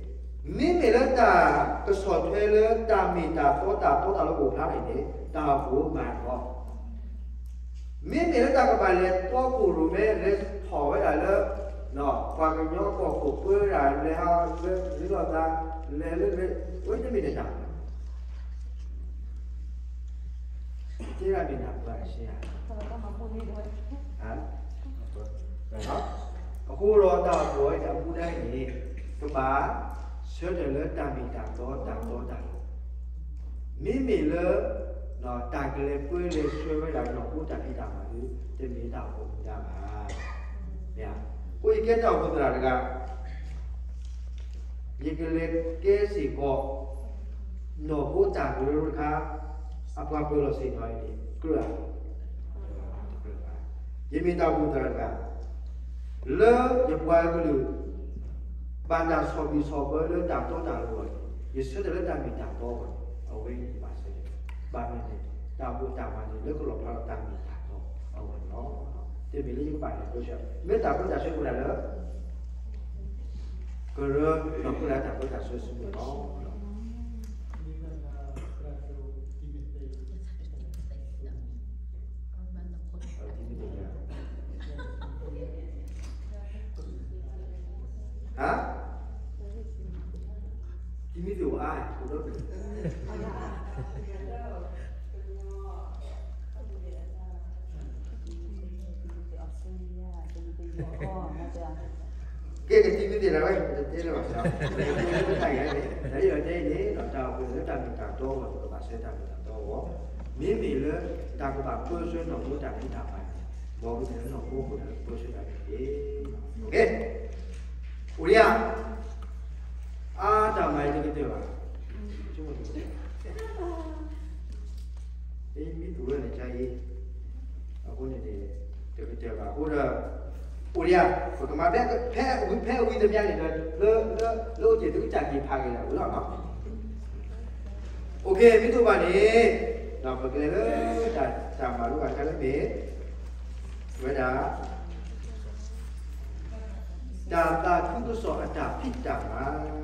မ့မ့ၢ်လၢတၢ်ကဆီၣ်ထွဲလၢတၢ်မ့ၢ်တၢ်တီတၢ်တီတၢ်လိၤအိၣ်ဖျါန့ၣ်န့ၣ် တၢ်အိၣ်ဖှိၣ်မၤနီၣ် မ့မ့ၢ်လၢတၢ်ကဘၣ်လဲၤတီခိၣ်ရိၣ်မဲ လဲၤထီၣ်ဝဲဒၣ်လၢ ပှၤကညီကီၢ်ခိၣ်ပၢဝဲဒၣ် လဲၤဟးလၢလီၢ်သး လဲၤလၢ ဝဲတမ့ၢ်တၢ် တဲဒၣ်မ့ၢ်နၢ်ပၢၢ်အရှဲဧါ. အဃိဒီးတၢ်အိၣ်ဖှိၣ်အံၤန့ၣ် အမူဒါအံၤန့ၣ် ကဘၣ်ဆၢထၢၣ်လၢတၢ်မ့ၢ်တၢ်တီတၢ်တီတၢ်လိၤ, မ့မ့ၢ်လၢ တၢ်ကလဲၤပၢလဲၤဆှၢဝဲဒၣ်နီၢ်ခိတၢ်ဖံးတၢ်မၤဒီး တမ့ၢ်တၢ်အိၣ်ဖှိၣ်မူဒါဘၣ်. အဃိယကဲတၢ်အိၣ်ဖှိၣ်သရၣ်တဂၤ ယကလဲၤကဲစ့ၢ်ကီး နီၢ်ခိတၢ်ကရၢတခါ အပှၤပၢၤလီၢ်ဆ့ၣ်နီၤအံၤန့ၣ် ကြၢးဧါ. ယမ့ၢ်တၢ်အိၣ်ဖှိၣ်သရၣ်တဂၤ လၢယပှၤကလုာ် ဘၣ်တၢ်ဆီၣ်ဘံၣ်ဆီၣ်ဘၢလၢတၢ်တီတၢ်လိၤအဂီၢ်န့ၣ် ယဆၢထၢၣ်လၢတၢ်မ့ၢ်တၢ်တီအဂီၢ်န့ၣ် အဝဲန့ၣ်ယဘၣ်ဆၢထၢၣ်, ဘၣ်မနုၤလဲၣ် တၢ်အိၣ်ဖှိၣ်တၢ်မၤန့ၣ် လၢကလီၣ်ဖျါထီၣ်တၢ်မ့ၢ်တၢ်တီအဂီၢ်န့ၣ်လီၤ. တမ့ၢ်လၢယကဘၣ်လဲၤပၢဆှၢ မ့ၢ်တၢ်ပၢတၢ်ဆှၢအိၣ်ဒၣ်လၢ ကရၢနီၢ်ခိတၢ်ပၢတၢ်ဆှၢဆူန့ၣ်လီၤ. ဟါ, တံၤမသ့းအါ, ကဲ ကတံၤမသ့းဒၣ်ဝဲ တတဲလၢၤဘၣ်, တၢ်အံၤလီၤတဲအံၤန့ၣ် တၢ်အိၣ်ဖှိၣ်လၢတၢ်မ့ၢ်တၢ်တီအဂီၢ် ပကဘၣ်ဆၢတၢ်မ့ၢ်တၢ်တီအဂီၢ်, မ့မ့ၢ်လၢတၢ်ကဘၣ်ပၢဆှၢနီၢ်ခိတၢ်ဖံးတၢ်မၤန့ၣ် မ်ပကလဲၤလၢနီၢ်ခိအဃိဒီး ပၢဆှၢတၢ်န့ၣ်တက့ၢ်. အိၣ်ဒံးဧါ, အါတၢ်မၤအံၤတကတၢၢ်ဘၣ်, မ့ၢ်မံသူဝဲန့ၣ်ကအံၤ, အဃိန့ၣ်န့ၣ် တကတၢၢ်ဘၣ်အဃိဒီး အိၣ်ဒံးဧါ, ပကမၤဖဲ ဖဲအဝံၤ ဖဲအဝံၤတမံၤန့ၣ်ဒီး လၢ လၢ လၢအိၣ်တ့ၢ်သုကစၢ်က့ၤဖးက့ၤလၢအဝံၤလီၤ. အိၣ်ခ့ မ့ၢ်တအိၣ်ဘၣ်န့ၣ် ဒီးပကလဲၤလၢ တၢ်မၤလိဘၣ်တခါလၢမ့ၢ် ဝဲဒၣ် တၢ် တၢ်သးခုကစီၣ်အတၢ်ဖံးတၢ်မၤ